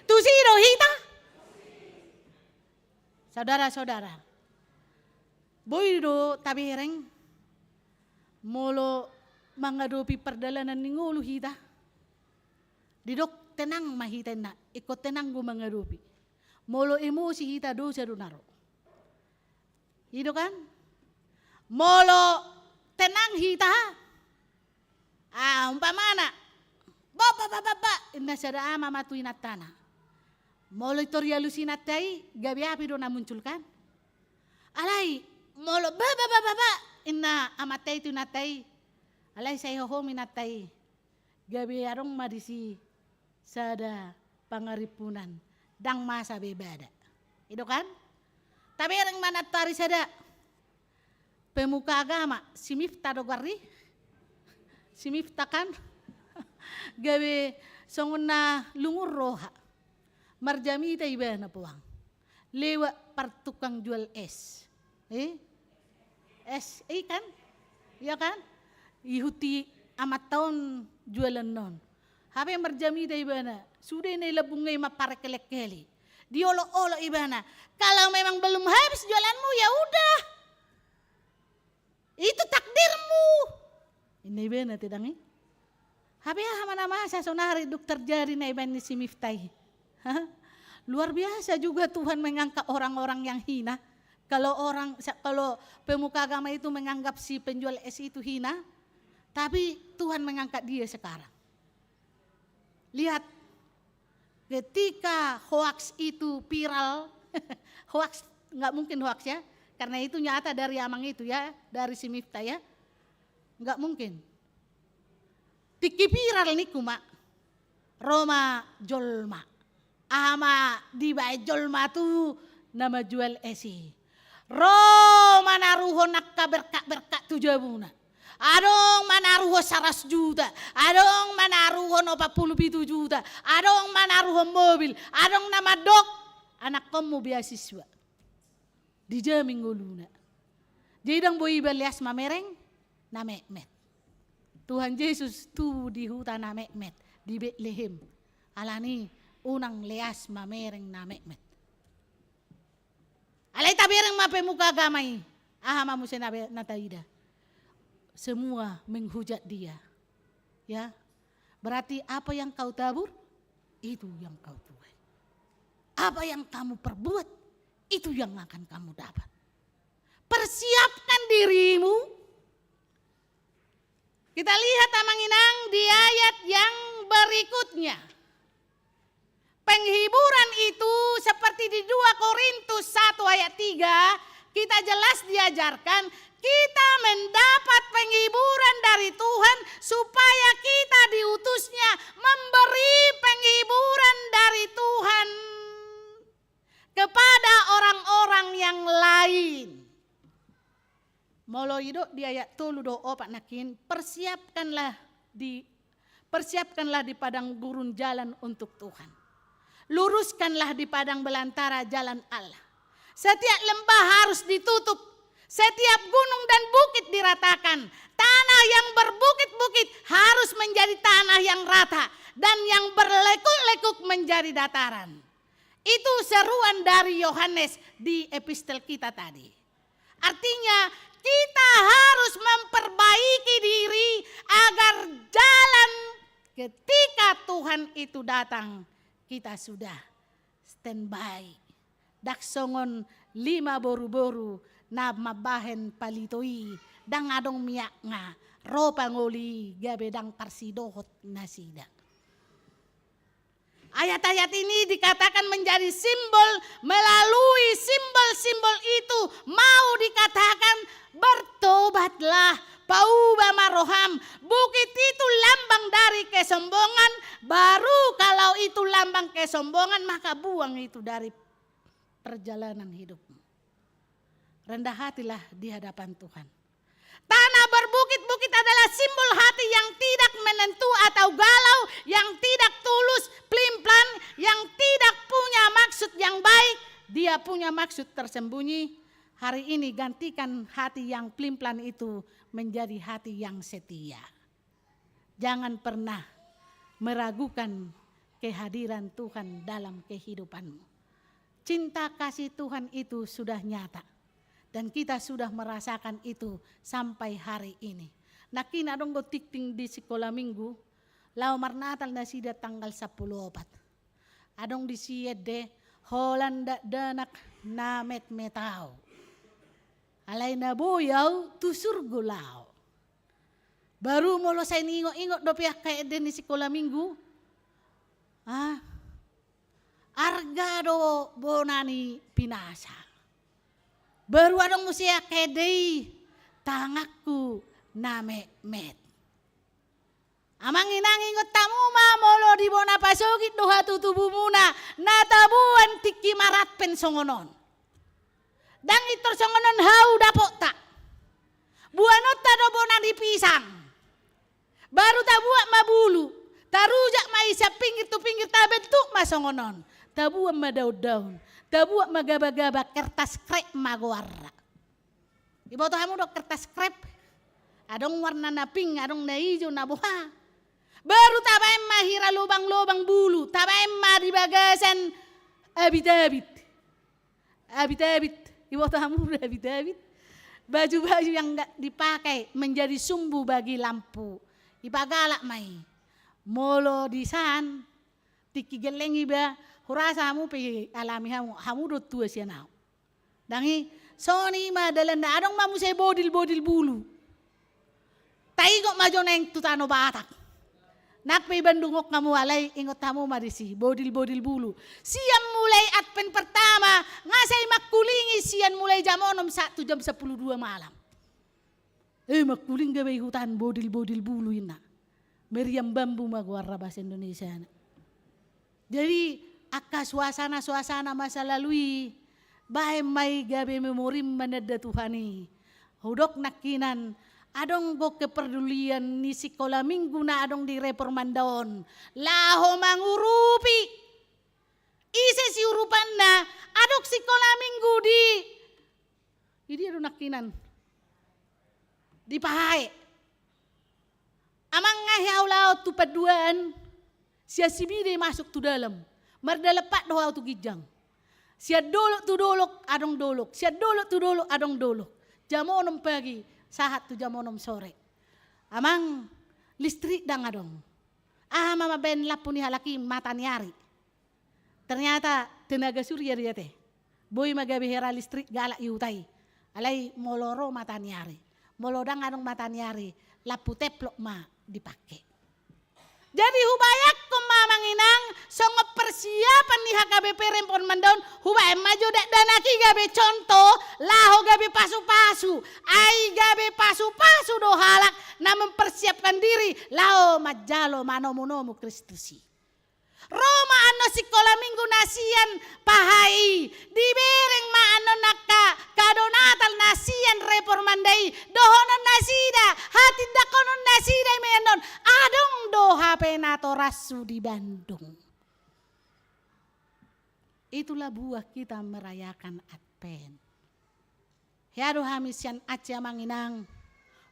Tusi do hita? Saudara-saudara, boi do tabereng molo mangadopi pardalanan ni ngolu hita? Didok tenang ma hita inna, ingkon tenang do mangadopi. Molo emosi hita, dosa do na ro. I do kan? Molo tenang hita, ah, umpamana, ba, ba, ba, ba, ba, inna sada ama ma tu inantana. Molo i tor dialus inanta i, gabe api do na muncul kan? Alai, molo ba, ba, ba, ba, ba, inna amanta i tu inanta i. Alai sai hohom inanta i. Gabe adong ma disi sada pangarimpunan, ndang masa be bada. I do kan? Tabereng ma nantoari sada pemuka agama, si Miftah do goarna i. Si Miftah kan? Gabe songon na lungun roha. Marjamita ibana puang. Lewat partukang jual es. Eh? Es, eh kan? Iya kan? Ihuti amanta on jualan on. Hape marjamita ibana, sude na i lambungna i mamparkelek-kelek. Diolok-olok ibana. Kalau memang belum habis jualanmu, ya udah. Itu takdirmu. Inna ibana te dang i. Hape aha ma na masa sonari dung terjadi na ibaen ni si Miftah i. Luar biasa juga Tuhan mengangkat orang-orang yang hina. Kalau orang, sa-, kalau pemuka agama itu menganggap si penjual es itu hina, Tapi Tuhan mengangkat dia sekarang. Lihat, ketika hoaks itu viral, hoaks, nggak mungkin hoaks ya, karena itu nyata dari amang itu ya, dari si Miftah ya. Nggak mungkin. Tingki viral ningku ma, ro ma jolma. Aha ma dibaen jolma tu na manjual es i? Ro manaruhon angka berkak-berkak tu jabuna. Adong manaruhon saratus juta, adong manaruhon opat pulu pitu juta, adong manaruhon mobil, adong na mandok anakkonmu beasiswa. Dijamin ngoluna. Jadi ndang boi iba leas mamereng na metmet. Tuhan Jesus tubu di huta na metmet, di Betlehem. Alani unang leas mamereng na metmet. Alai tabereng ma pemuka agama i, aha ma muse na be-, na taida? Semua menghujat dia. Ya. Berarti apa yang kau tabur, itu yang kau tuai. Apa yang kamu perbuat, itu yang akan kamu dapat. Persiapkan dirimu. Kita lihat, Amang Inang, di ayat yang berikutnya. Penghiburan itu seperti di dua Korintus satu ayat tiga, kita jelas diajarkan, kita mendapat penghiburan dari Tuhan supaya kita diutus-Nya memberi penghiburan dari Tuhan kepada orang-orang yang lain. Molo didok di ayat tolu dohot opat nangkin, persiapkanlah di, persiapkanlah di padang gurun jalan untuk Tuhan. Luruskanlah di padang belantara jalan Allah. Setiap lembah harus ditutup, setiap gunung dan bukit diratakan. Tanah yang berbukit-bukit harus menjadi tanah yang rata, dan yang berlekuk-lekuk menjadi dataran. Itu seruan dari Yohanes di epistel kita tadi. Artinya, kita harus memperbaiki diri agar jalan ketika Tuhan itu datang, kita sudah standby. Ndang songon lima boruboru na mambahen palito i, ndang adong miakna, ro pangoli i gabe ndang parsidohot nasida. Ayat-ayat ini dikatakan menjadi simbol, melalui simbol-simbol itu mau dikatakan, bertobatlah, pauba ma roham. Bukit itu lambang dari kesombongan, baru kalau itu lambang kesombongan, maka buang itu dari perjalanan hidupmu. Rendah hatilah di hadapan Tuhan. Tanah berbukit-bukit adalah simbol hati yang tidak menentu atau galau, yang tidak tulus, pelin-pelan, yang tidak punya maksud yang baik. Dia punya maksud tersembunyi. Hari ini gantikan hati yang pelin-pelan itu menjadi hati yang setia. Jangan pernah meragukan kehadiran Tuhan dalam kehidupanmu. Cinta kasih Tuhan itu sudah nyata. Dan kita sudah merasakan itu sampai hari ini. Nangkin adong do tingting di sikola minggu, laho marnatal nasida tanggal sampulu opat. Adong disi ende, holan dakdanak na metmet ahu. Alai na boi ahu tu surgo laho. Baru molo sai niingot-ingot dope angka ende ni sikola minggu. Ah, arga do bona ni pinasa. Baru adong muse angka ende i, tanganku na metmet. Amang inang, ingot hamu ma molo di bona pasogit do hatu tubumuna, na taboan tingki maratpen songon on. Ndang pintor songon on hau dapotta. Boanonta do bona ni pisang. Baru tabuat ma bulu, tarujak ma i sian pinggir tu pinggir, tabentuk ma songon on. Tabuat ma daun-daun, tabuat ma gaba-gaba, kertas krep ma goarna. Iboto hamu do kertas krep? Adong warna na pink, adong na ijo, na boha. Baru tabaen ma hira lobang-lobang bulu, tabaen ma di bagasan abit-abit. Abit-abit, iboto hamu do abit-abit? Baju-baju yang nggak dipakai menjadi sumbu bagi lampu. Ipagalak ma i. Molo disan, tingki gelleng iba, hurasa hamu pe alami hamu, hamu do tua sian ahu. Ndang i, songon i ma dalanna, adong ma muse bodil-bodil bulu. Taingot ma jo naeng tu Tano Batak. Nang pe i Bandung on hamu alai ingot hamu ma disi, bodil-bodil bulu. Sian mulai Advent pertama, nga sai mangkulingi sian mulai jam onom sahat tu jam sampulu dua malam. Eh, mangkuling gabe i huta an bodil-bodil bulu inna. Meriam bambu ma goarna bahasa Indonesiana. Jadi, angka suasana-suasana masa lalu i, baen ma i gabe memorim mananda Tuhan i. Hudok nangkinan, adong do kepedulian ni sikola minggu na adong di Reformanda on. Laho mangurupi. Ise siurupanna, adong sikola minggu di, di dia do nangkinan. Di Pahae. Amang, nga hea ulaon tu panduaan, sian Sibide masuk tu dalam. Mardalan pat do au tu ginjang. Sian dolok tu dolok, adong dolok. Sian dolok tu dolok, adong dolok. Jam onom pagi, sahat tu jam onom sore. Amang, listrik ndang adong. Aha ma mambaen lampu ni halak i, mata ni ari. Ternyata tenaga surya do i ate. Boi ma gabe hera listrik galak i huta i. Alai molo ro mata ni ari. Molo ndang adong mata ni ari, lampu teplok ma dipake. Jadi hubayangkon ma amang inang, songon persiapan ni H K B P Reformanda on, hubaen ma jo dakdanak i gabe contoh, laho gabe pasu-pasu. Ai gabe pasu-pasu do halak na mempersiapkan diri, laho manjalo manomu-nomu Kristus i. Ro ma annon sikola minggu na sian Pahae i, dibereng ma annon angka kado Natal na sian Reformanda i, dohonon nasida, hatindanghon nasida i ma annon, adong do hape natorashu di Bandung. Itulah buah kita merayakan Advent. Hea do hami sian Aceh amang inang,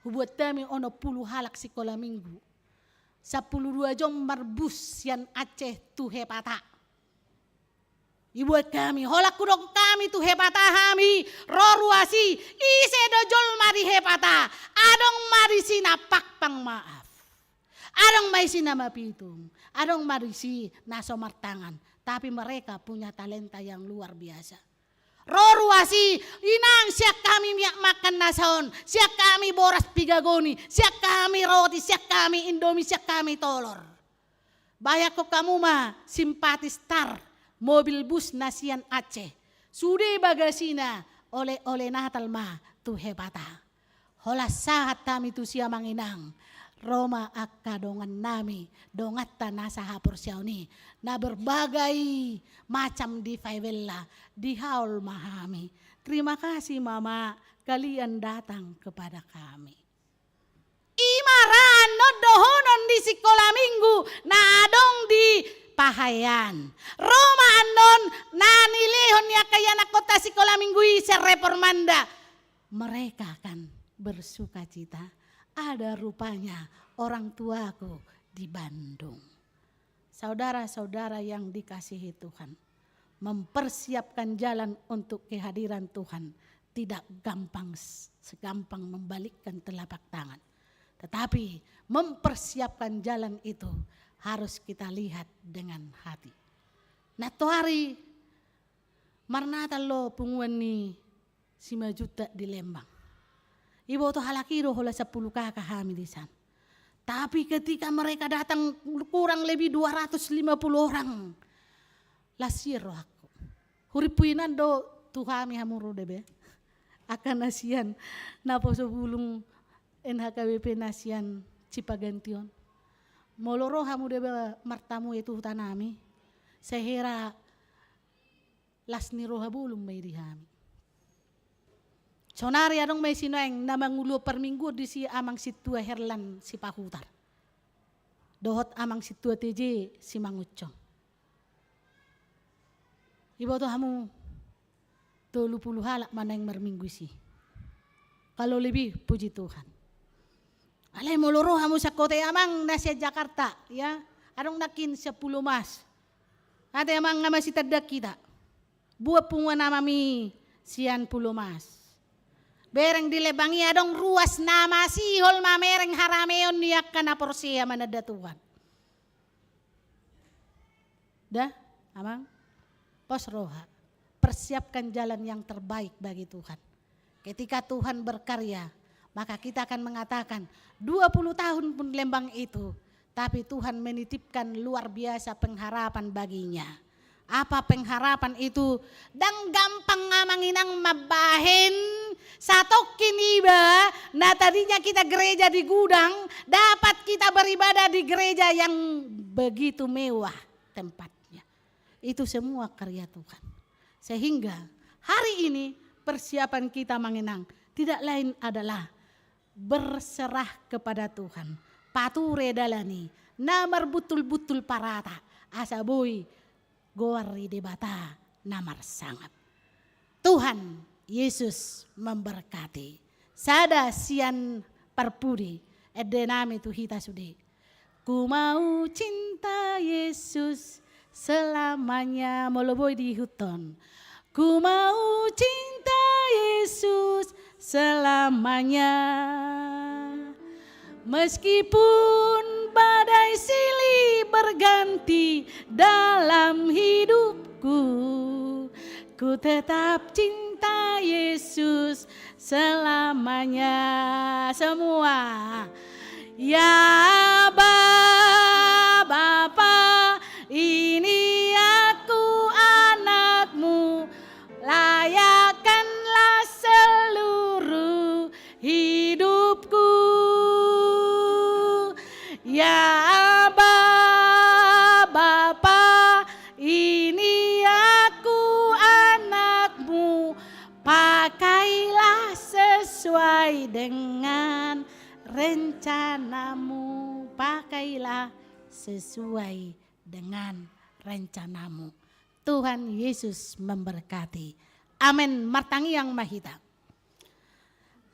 hubuat hami onom pulu halak sikola minggu. Sampulu dua jom marbus sian Aceh tu Hepata. Ibuat hami, holan hudok hami tu Hepata hami, ro ruas i, ise do jolma di Hepata, adong ma disi na pangpang maaf. Adong ma disi na mapitung, adong ma disi na so martangan, tapi mereka punya talenta yang luar biasa. Ro ruas i, inang sian hami miak makan na saon, sian hami boras piga goni, sian hami roti, sian hami Indomie, sian hami tolor. Bayangkon hamu ma simpati star, mobil bus na sian Aceh. Sude bagasina oleh-oleh Natal ma tu Hepata. Holan sahat hami tusi amang inang, ro ma angka dongannami, donganta na sahaporseaon i, na berbagai macam di Faibella, dihaol ma hami. Terima kasih Mama, kalian datang kepada kami. I ma ra annon dohonon ni sikola minggu na adong di Pahaean. Ro ma annon na nilehon ni angka ianakhonta sikola minggu i sian Reformanda. Mereka akan bersukacita. Ada rupanya orang tuaku di Bandung. Saudara-saudara yang dikasihi Tuhan, mempersiapkan jalan untuk kehadiran Tuhan tidak gampang s-, segampang membalikkan telapak tangan. Tetapi mempersiapkan jalan itu harus kita lihat dengan hati. Nantoari marnatal do punguan ni Simanjuntak di Lembang. Iboto halak i do holan sampulu K K hami di san. Tapi ketika mereka datang kurang lebih dua ratus lima puluh orang. Las siehe rohangku. Hurimpu inan do tu hami hamu ro da be. Angka na sian naposo bulung N H K B P na sian Cipaganti on. Molo ro hamu da be martamu i tu hutanami. Sehera las ni roha bolon ma i di hami. Sonari adong ma i sinuaeng na manguluhon parmingguon disi amang sintua Herlan Sipahutar. Dohot amang sintua T J Simangunsong. Iboto hamu tolu pulu halak ma naeng marminggu disi. Kalau lebih, puji Tuhan. Alai molo ro hamu sian kota i amang na sian Jakarta, ya. Adong nangkin sian Pulau Mas. Ate amang na masitandang hita. Buat punguan amami sian Pulau Mas. Bereng di Lembang i adong ruas na masihol mamereng harameon ni angka na porsea mananda Tuhan. Da, amang, pos roha. Persiapkan jalan yang terbaik bagi Tuhan. Ketika Tuhan berkarya, Maka kita akan mengatakan, dua puluh tahun pun lembang itu, tapi Tuhan menitipkan luar biasa pengharapan baginya. Apa pengharapan itu? Ndang gampang, amang inang, mambahen satongkin iba, na tadinya kita gereja di gudang, dapat kita beribadah di gereja yang begitu mewah tempatnya. Itu semua karya Tuhan. Sehingga hari ini persiapan kita, amang inang, tidak lain adalah berserah kepada Tuhan. Pature dalan i, na marbuttul-buttul parata, asa boi goar ni Debata na marsangap. Tuhan Yesus memberkati. Sada sian parpudi, ende nami tu hita sude. Ku mau cinta Yesus selamanya. Molo boi diihuthon. Ku mau cinta Yesus selamanya. Meskipun badai silih berganti dalam hidupku, ku tetap cinta Yesus selamanya. Semua. Ya Bapa, ini aku anakmu, layakkanlah seluruh hidupku. Ya Bapa, ini aku anakmu, pakailah sesuai dengan rencanamu, pakailah sesuai dengan rencanamu. Tuhan Yesus memberkati. Amen. Martangiang ma hita.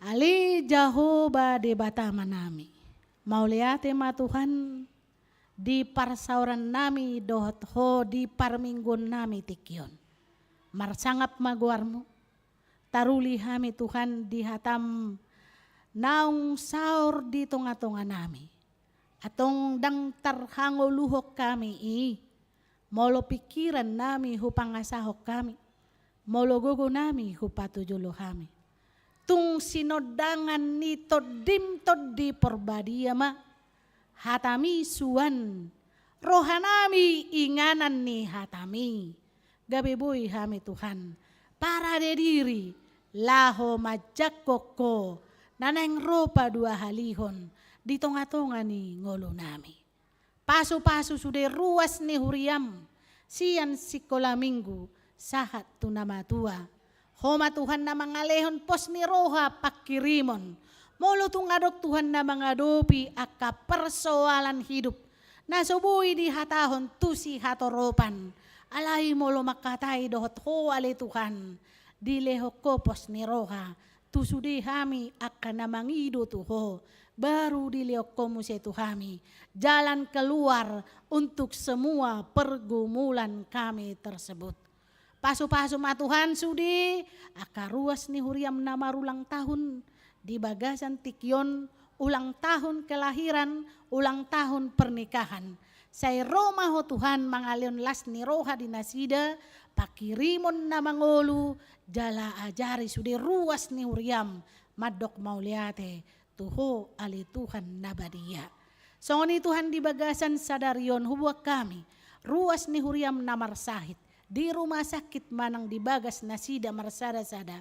Ale Jahowa Debata Amanami, mauliate ma Tuhan di parsaoran nami dohot Ho di parmingguon nami tingki on. Marsangap ma goarmu. Taruli hami Tuhan di hatam naung saor di tonga-tonga nami. Antong ndang tarhangoluhon hami i, molo pingkiran nami hupangasahon hami, molo gogo nami hupatujolo hami. Tung sinondangan ni Tondim Tondi Porbadia ma hatami suan, roha nami inganan ni hatami. Gabe boi hami Tuhan parade diri laho manjangkon Ho na naeng ro paduahalihon di tonga-tonga ni ngolu nami. Pasu-pasu sude ruas ni huriam, sian sikola minggu sahat tu na matua. Ho ma Tuhan na mangalehon pos ni roha pangkirimon. Molo tung adong Tuhan na mangadopi angka persoalan hidup na so boi dihatahon tu sihatoropan, alai molo mangkatai dohot Ho ale Tuhan, dilehon Ho pos ni roha tu sude hami angka na mangido tu Ho, baru dilehon Ho muse tu hami jalan keluar untuk semua pergumulan kami tersebut. Pasu-pasu ma Tuhan sude angka ruas ni huriam na marulang tahun di bagasan tingki on, ulang tahun kelahiran, ulang tahun pernikahan. Sai ro ma Ho Tuhan mangalehon las ni roha di nasida, pangkirimon na mangolu, jala ajari sude ruas ni huriam mandok mauliate tu Ho ale Tuhan na badia. Songon i Tuhan di bagasan sadari on huboan hami ruas ni huriam na marsahit di rumah sakit manang di bagas nasida marsada-sada.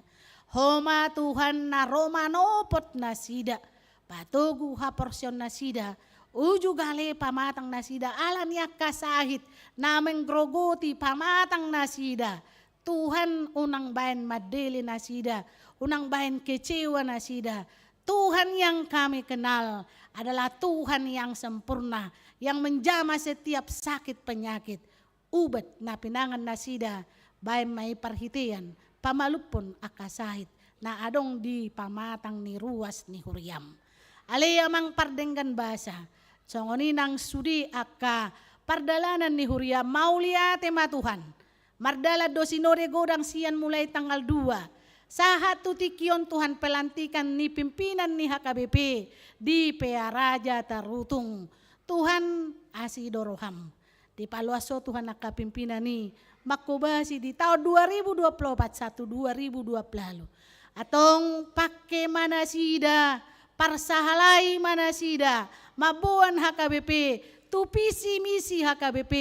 Ho ma Tuhan na ro manopot nasida, patogu haporseaon nasida, uju gale pamatang nasida ala ni angka sahit na menggerogoti pamatang nasida. Tuhan, unang baen mandele nasida, unang baen kecewa nasida. Tuhan yang kami kenal adalah Tuhan yang sempurna, yang menjamah setiap sakit penyakit. Ubat na pinangan nasida, baen ma i parhitean pamalumhon angka sahit na adong di pamatang ni ruas ni huriam. Ale amang pardenggan basa, songon i nang sude angka pardalanan ni huria, mauliate ma Tuhan. Mardalan do sinode godang sian mulai tanggal dua sahat tu tingki on Tuhan, pelantikan ni pimpinan ni H K B P di Pearaja Tarutung. Tuhan, asi do roham. Dipaloas Ho Tuhan angka pimpinan i manghobasi di taon dua ribu dua puluh opat sahat tu dua ribu dua puluh lima. Antong pangke ma nasida, parsahalai ma nasida, mamboan H K B P, tu visi misi H K B P,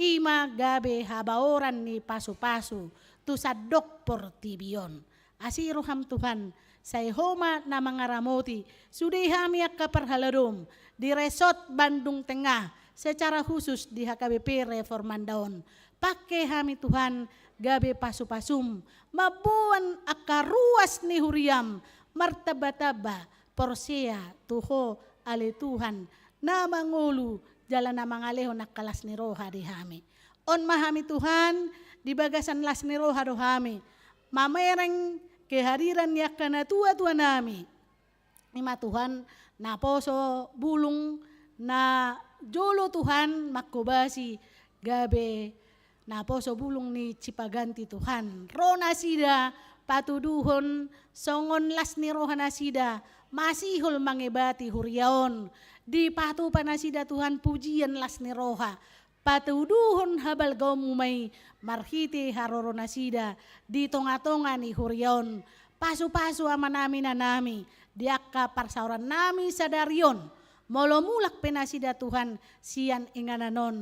i ma gabe habaoran ni pasupasu tu sandok portibi on. Asi roham Tuhan, sai Ho ma na mangaramoti sude hami angka parhaladom di Resort Bandung Tengah, secara khusus di H K B P Reformanda on. Pangke hami Tuhan gabe pasupasum, mamboan angka ruas ni huriam martambatamba porsea tu Ho ale Tuhan, na mangolu jala na mangalehon angka las ni roha di hami. On ma hami Tuhan, di bagasan las ni roha do hami mamereng kehadiran ni angka natuatuanami. I ma Tuhan, naposo bulung na jolo Tuhan manghobasi gabe naposo bulung ni Cipaganti Tuhan. Ro nasida patuduhon songon las ni roha nasida masihol mangebati huria on. Dipatupa nasida Tuhan pujian las ni roha, patuduhon habalgaonmu ma i marhite haroro nasida di tongatonga ni huria on. Pasupasu amanami inanami di angka parsaorannami sadari on. Molo mulak pe nasida Tuhan sian inganan on,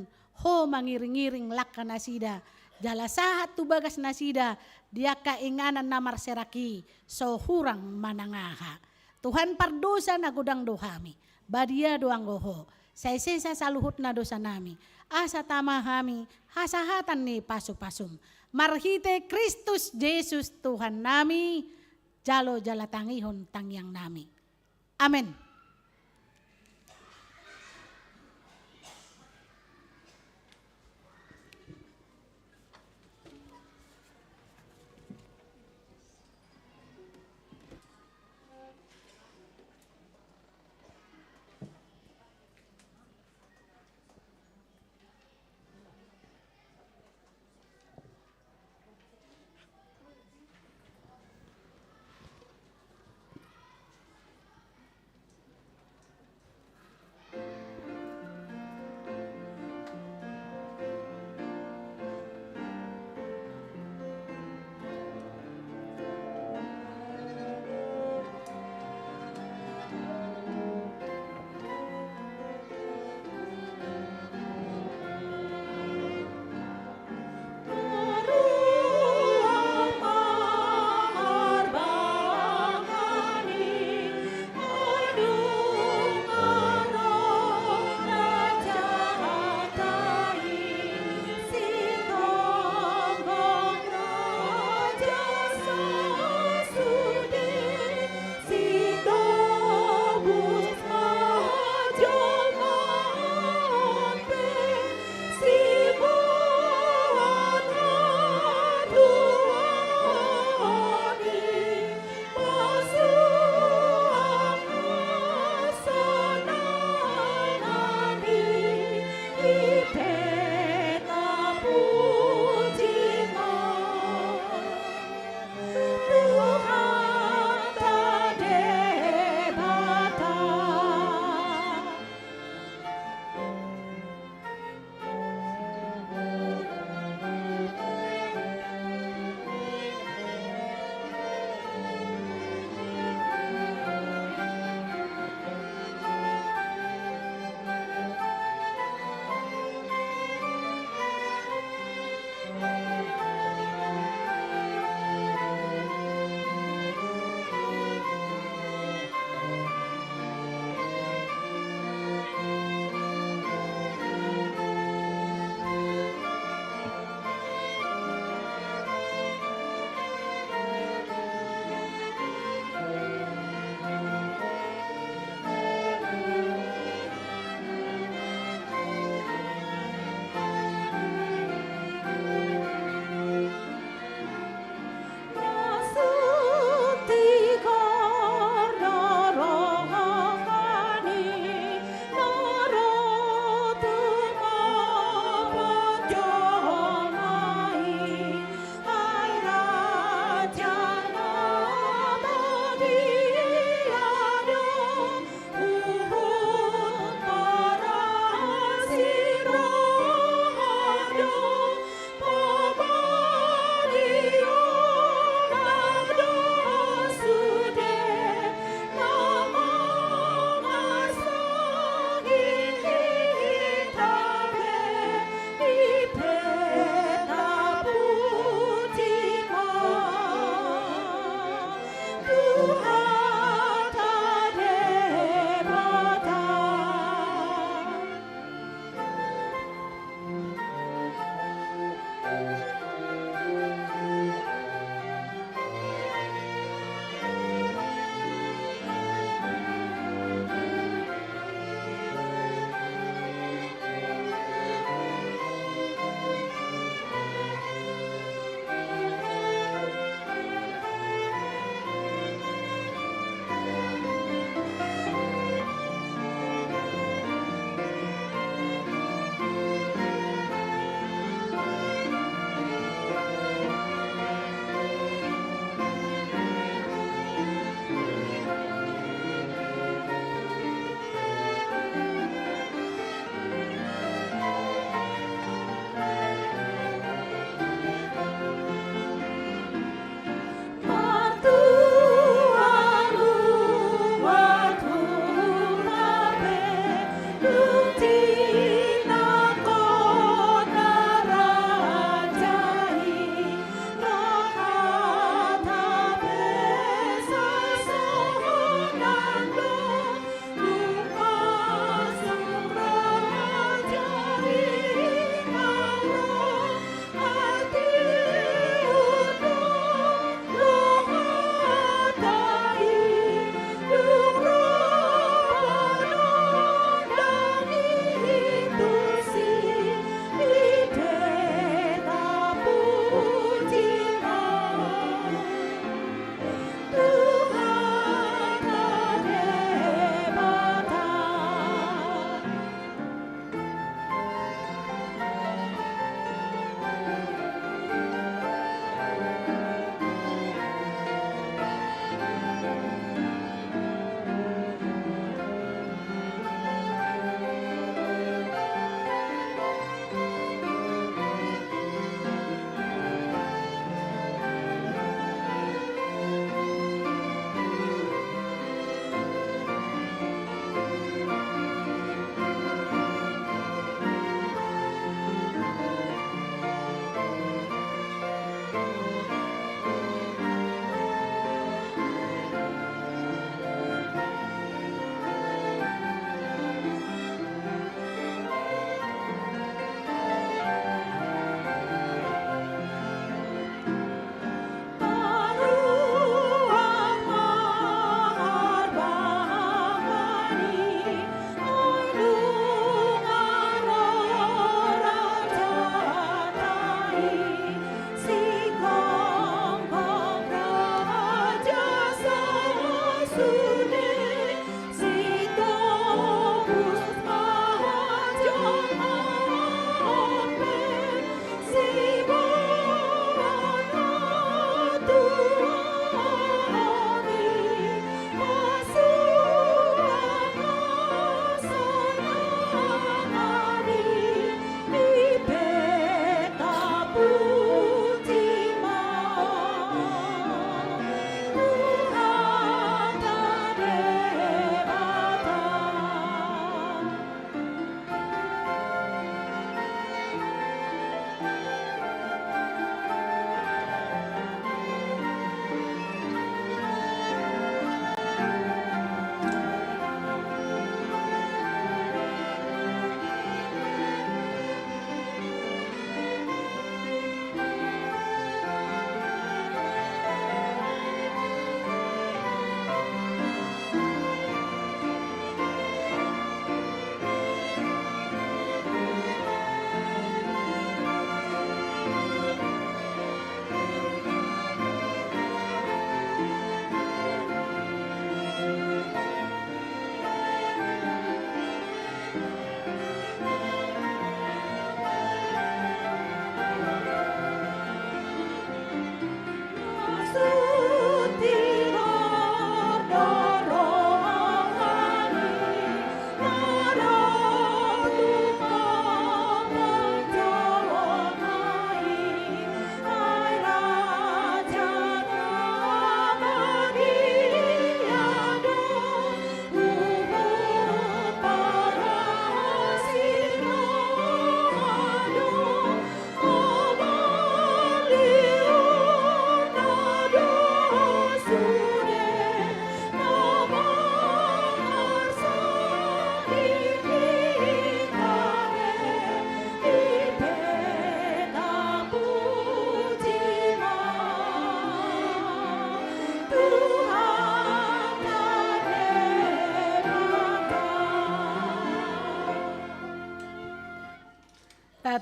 Ho mangiringiring langka nasida, jala sahat tu bagas nasida di angka inganan na marserak i, so hurang manang aha. Tuhan, pardosa na godang do hami, badia do anggo Ho, sai sesa saluhutna dosanami, asa tama hami hasahatan ni pasupasum. Marhite Kristus Jesus Tuhannami, jalo jala tangihon tangiangnami. Amen.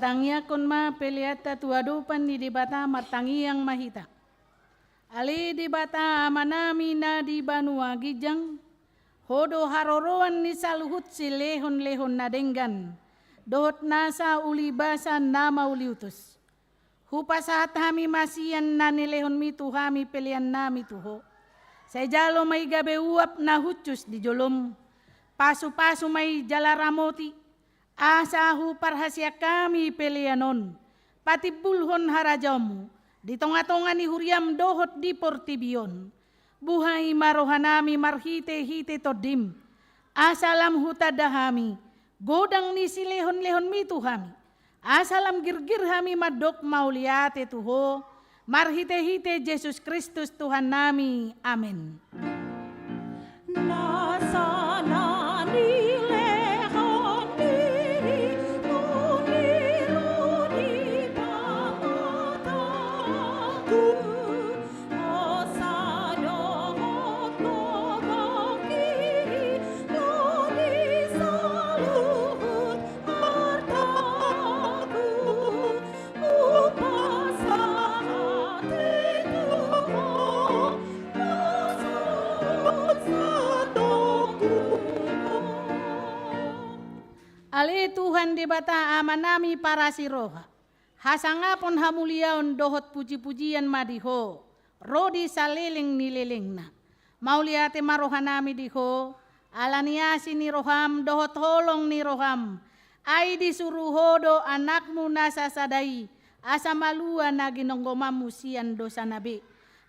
Tangiangkon ma peleanta tu adopan ni Debata. Martangiang ma hita. Ale Debata Amanami na di banua ginjang, Ho do haroroan ni saluhut silehonlehon na denggan dohot nasa ulibasa na mauliutus. Hupasahat hami ma sian na nilehonmi tu hami peleannami tu Ho. Sai jalo ma i gabe uap na hushus di jolom. Pasupasu ma i jala ramoti, asa huparhaseang hami pelean on patimbulhon harajaonmu di tongatonga ni huriam dohot di portibi on. Buhai ma rohanami marhitehite Tondim, asa lam hutanda hami godang ni silehonlehonmi tu hami, asa lam girgir hami mandok mauliate tu Ho, marhitehite Jesus Kristus Tuhannami. Amen. Nasa na nilehon dirimu niru di pangotoku, hosa dohot gogo dirimu di saluhut artaku. Ale Tuhan Debata Amanami parasi roha, hasangapon, hamuliaon dohot pujipujian ma di Ho ro di saleleng ni lelengna. Mauliate ma rohanami di Ho, ala ni asi ni roham dohot holong ni roham. Ai disuru Ho do Anakmu na sasada i, asa malua na ginonggomanmu sian dosana be.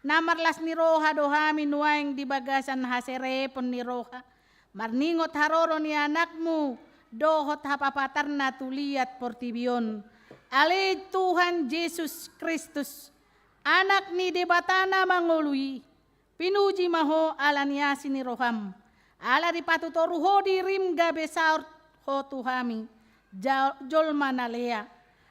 Na marlas ni roha do hami nuaeng di bagasan haserepon ni roha, marningot haroro ni Anakmu dohot hapapatarna tu liat portibi on. Ale Tuhan Jesus Kristus, Anak ni Debata na mangolu i, pinuji ma Ho ala ni asi ni roham, ala dipatutoru Ho dirim gabe saor Ho tu hami, ja-, jolma na lea,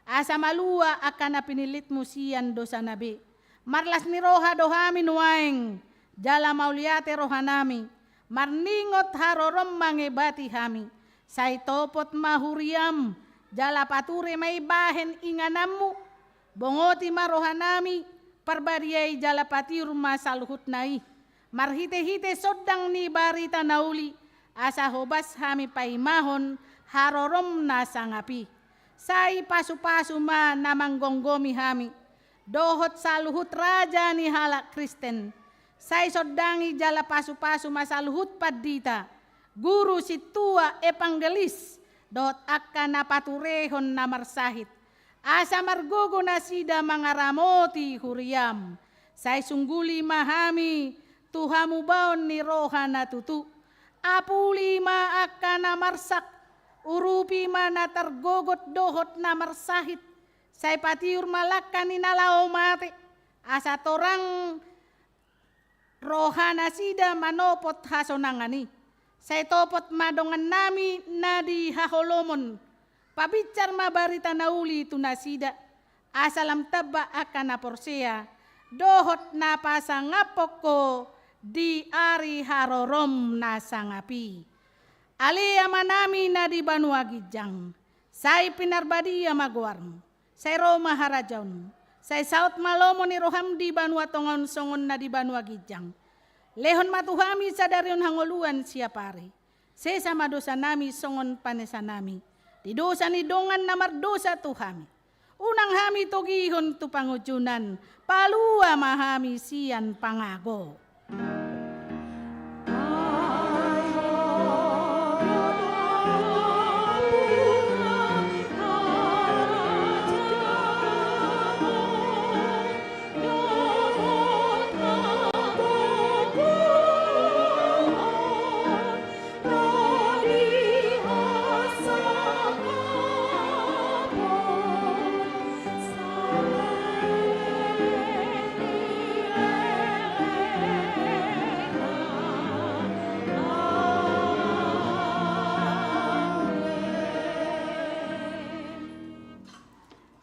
asa malua angka na pinillitmu sian dosana be. Marlas ni roha do hami nuaeng, jala mauliate rohanami, marningot harorom mangebati hami. Sai topot ma huriam, jala pature ma i bahen ingananmu. Bongoti ma rohanami, Parbadia i, jala patiur ma saluhutna i marhitehite sondang ni barita na uli, asa hobas hami paimahon harorom na sangap i. Sai pasupasu ma na manggomgomi hami dohot saluhut raja ni halak Kristen. Sai sondangi jala pasupasu ma saluhut pandita, guru, sintua, evangelis, dohot angka na paturehon na marsahit, asa margogo nasida mangaramoti huriam. Sai sungguli ma hami tu hamubaon ni roha na tutu. Apuli ma angka na marsak, urupi ma na targogot dohot na marsahit. Sai patiur ma langka ni na laho mate, asa torang rohanasida manopot hasonangan i. Sai topot ma dongannami na di haholomon, pabinsar ma barita na uli tu nasida, asa lam tamba angka na porsea dohot na pasangaphon Ho di ari harorom na sangap i. Ale Amanami na di banua ginjang, sai pinarbadia ma goarmu. Sai ro ma harajaonmu. Sai saut ma lomo ni roham di banua tonga on songon na di banua ginjang. Lehon ma tu hami sadari on hangoluan siapari. Sesa ma dosanami songon panesanami di dosa ni dongan na mardosa tu hami. Unang hami togihon tu pangunjunan, palua ma hami sian pangago.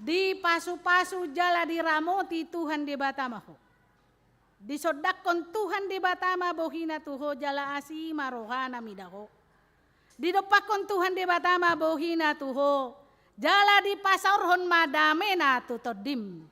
Dipasupasu jala diramoti Tuhan Debata ma ho. Disondangkon Tuhan Debata ma bohina tu ho jala asi ma rohana mida ho. Didompakkon Tuhan Debata ma bohina tu ho, Jala dipasaorhon ma damena tu tondim.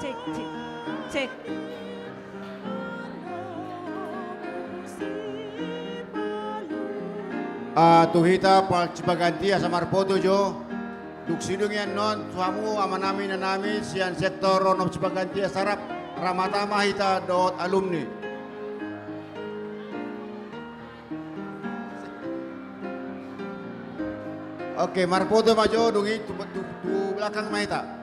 Cek, cek, cek. Ah, tu hita Onom Sipaganti asa marpoto jo. Dung sidung i annon tu hamu amanami inanami sian sektor Onom Sipaganti asa rap, ramata ma hita dohot alumni. Oke, marpoto ma jo, dung i tu, tu, tu belakang ma hita.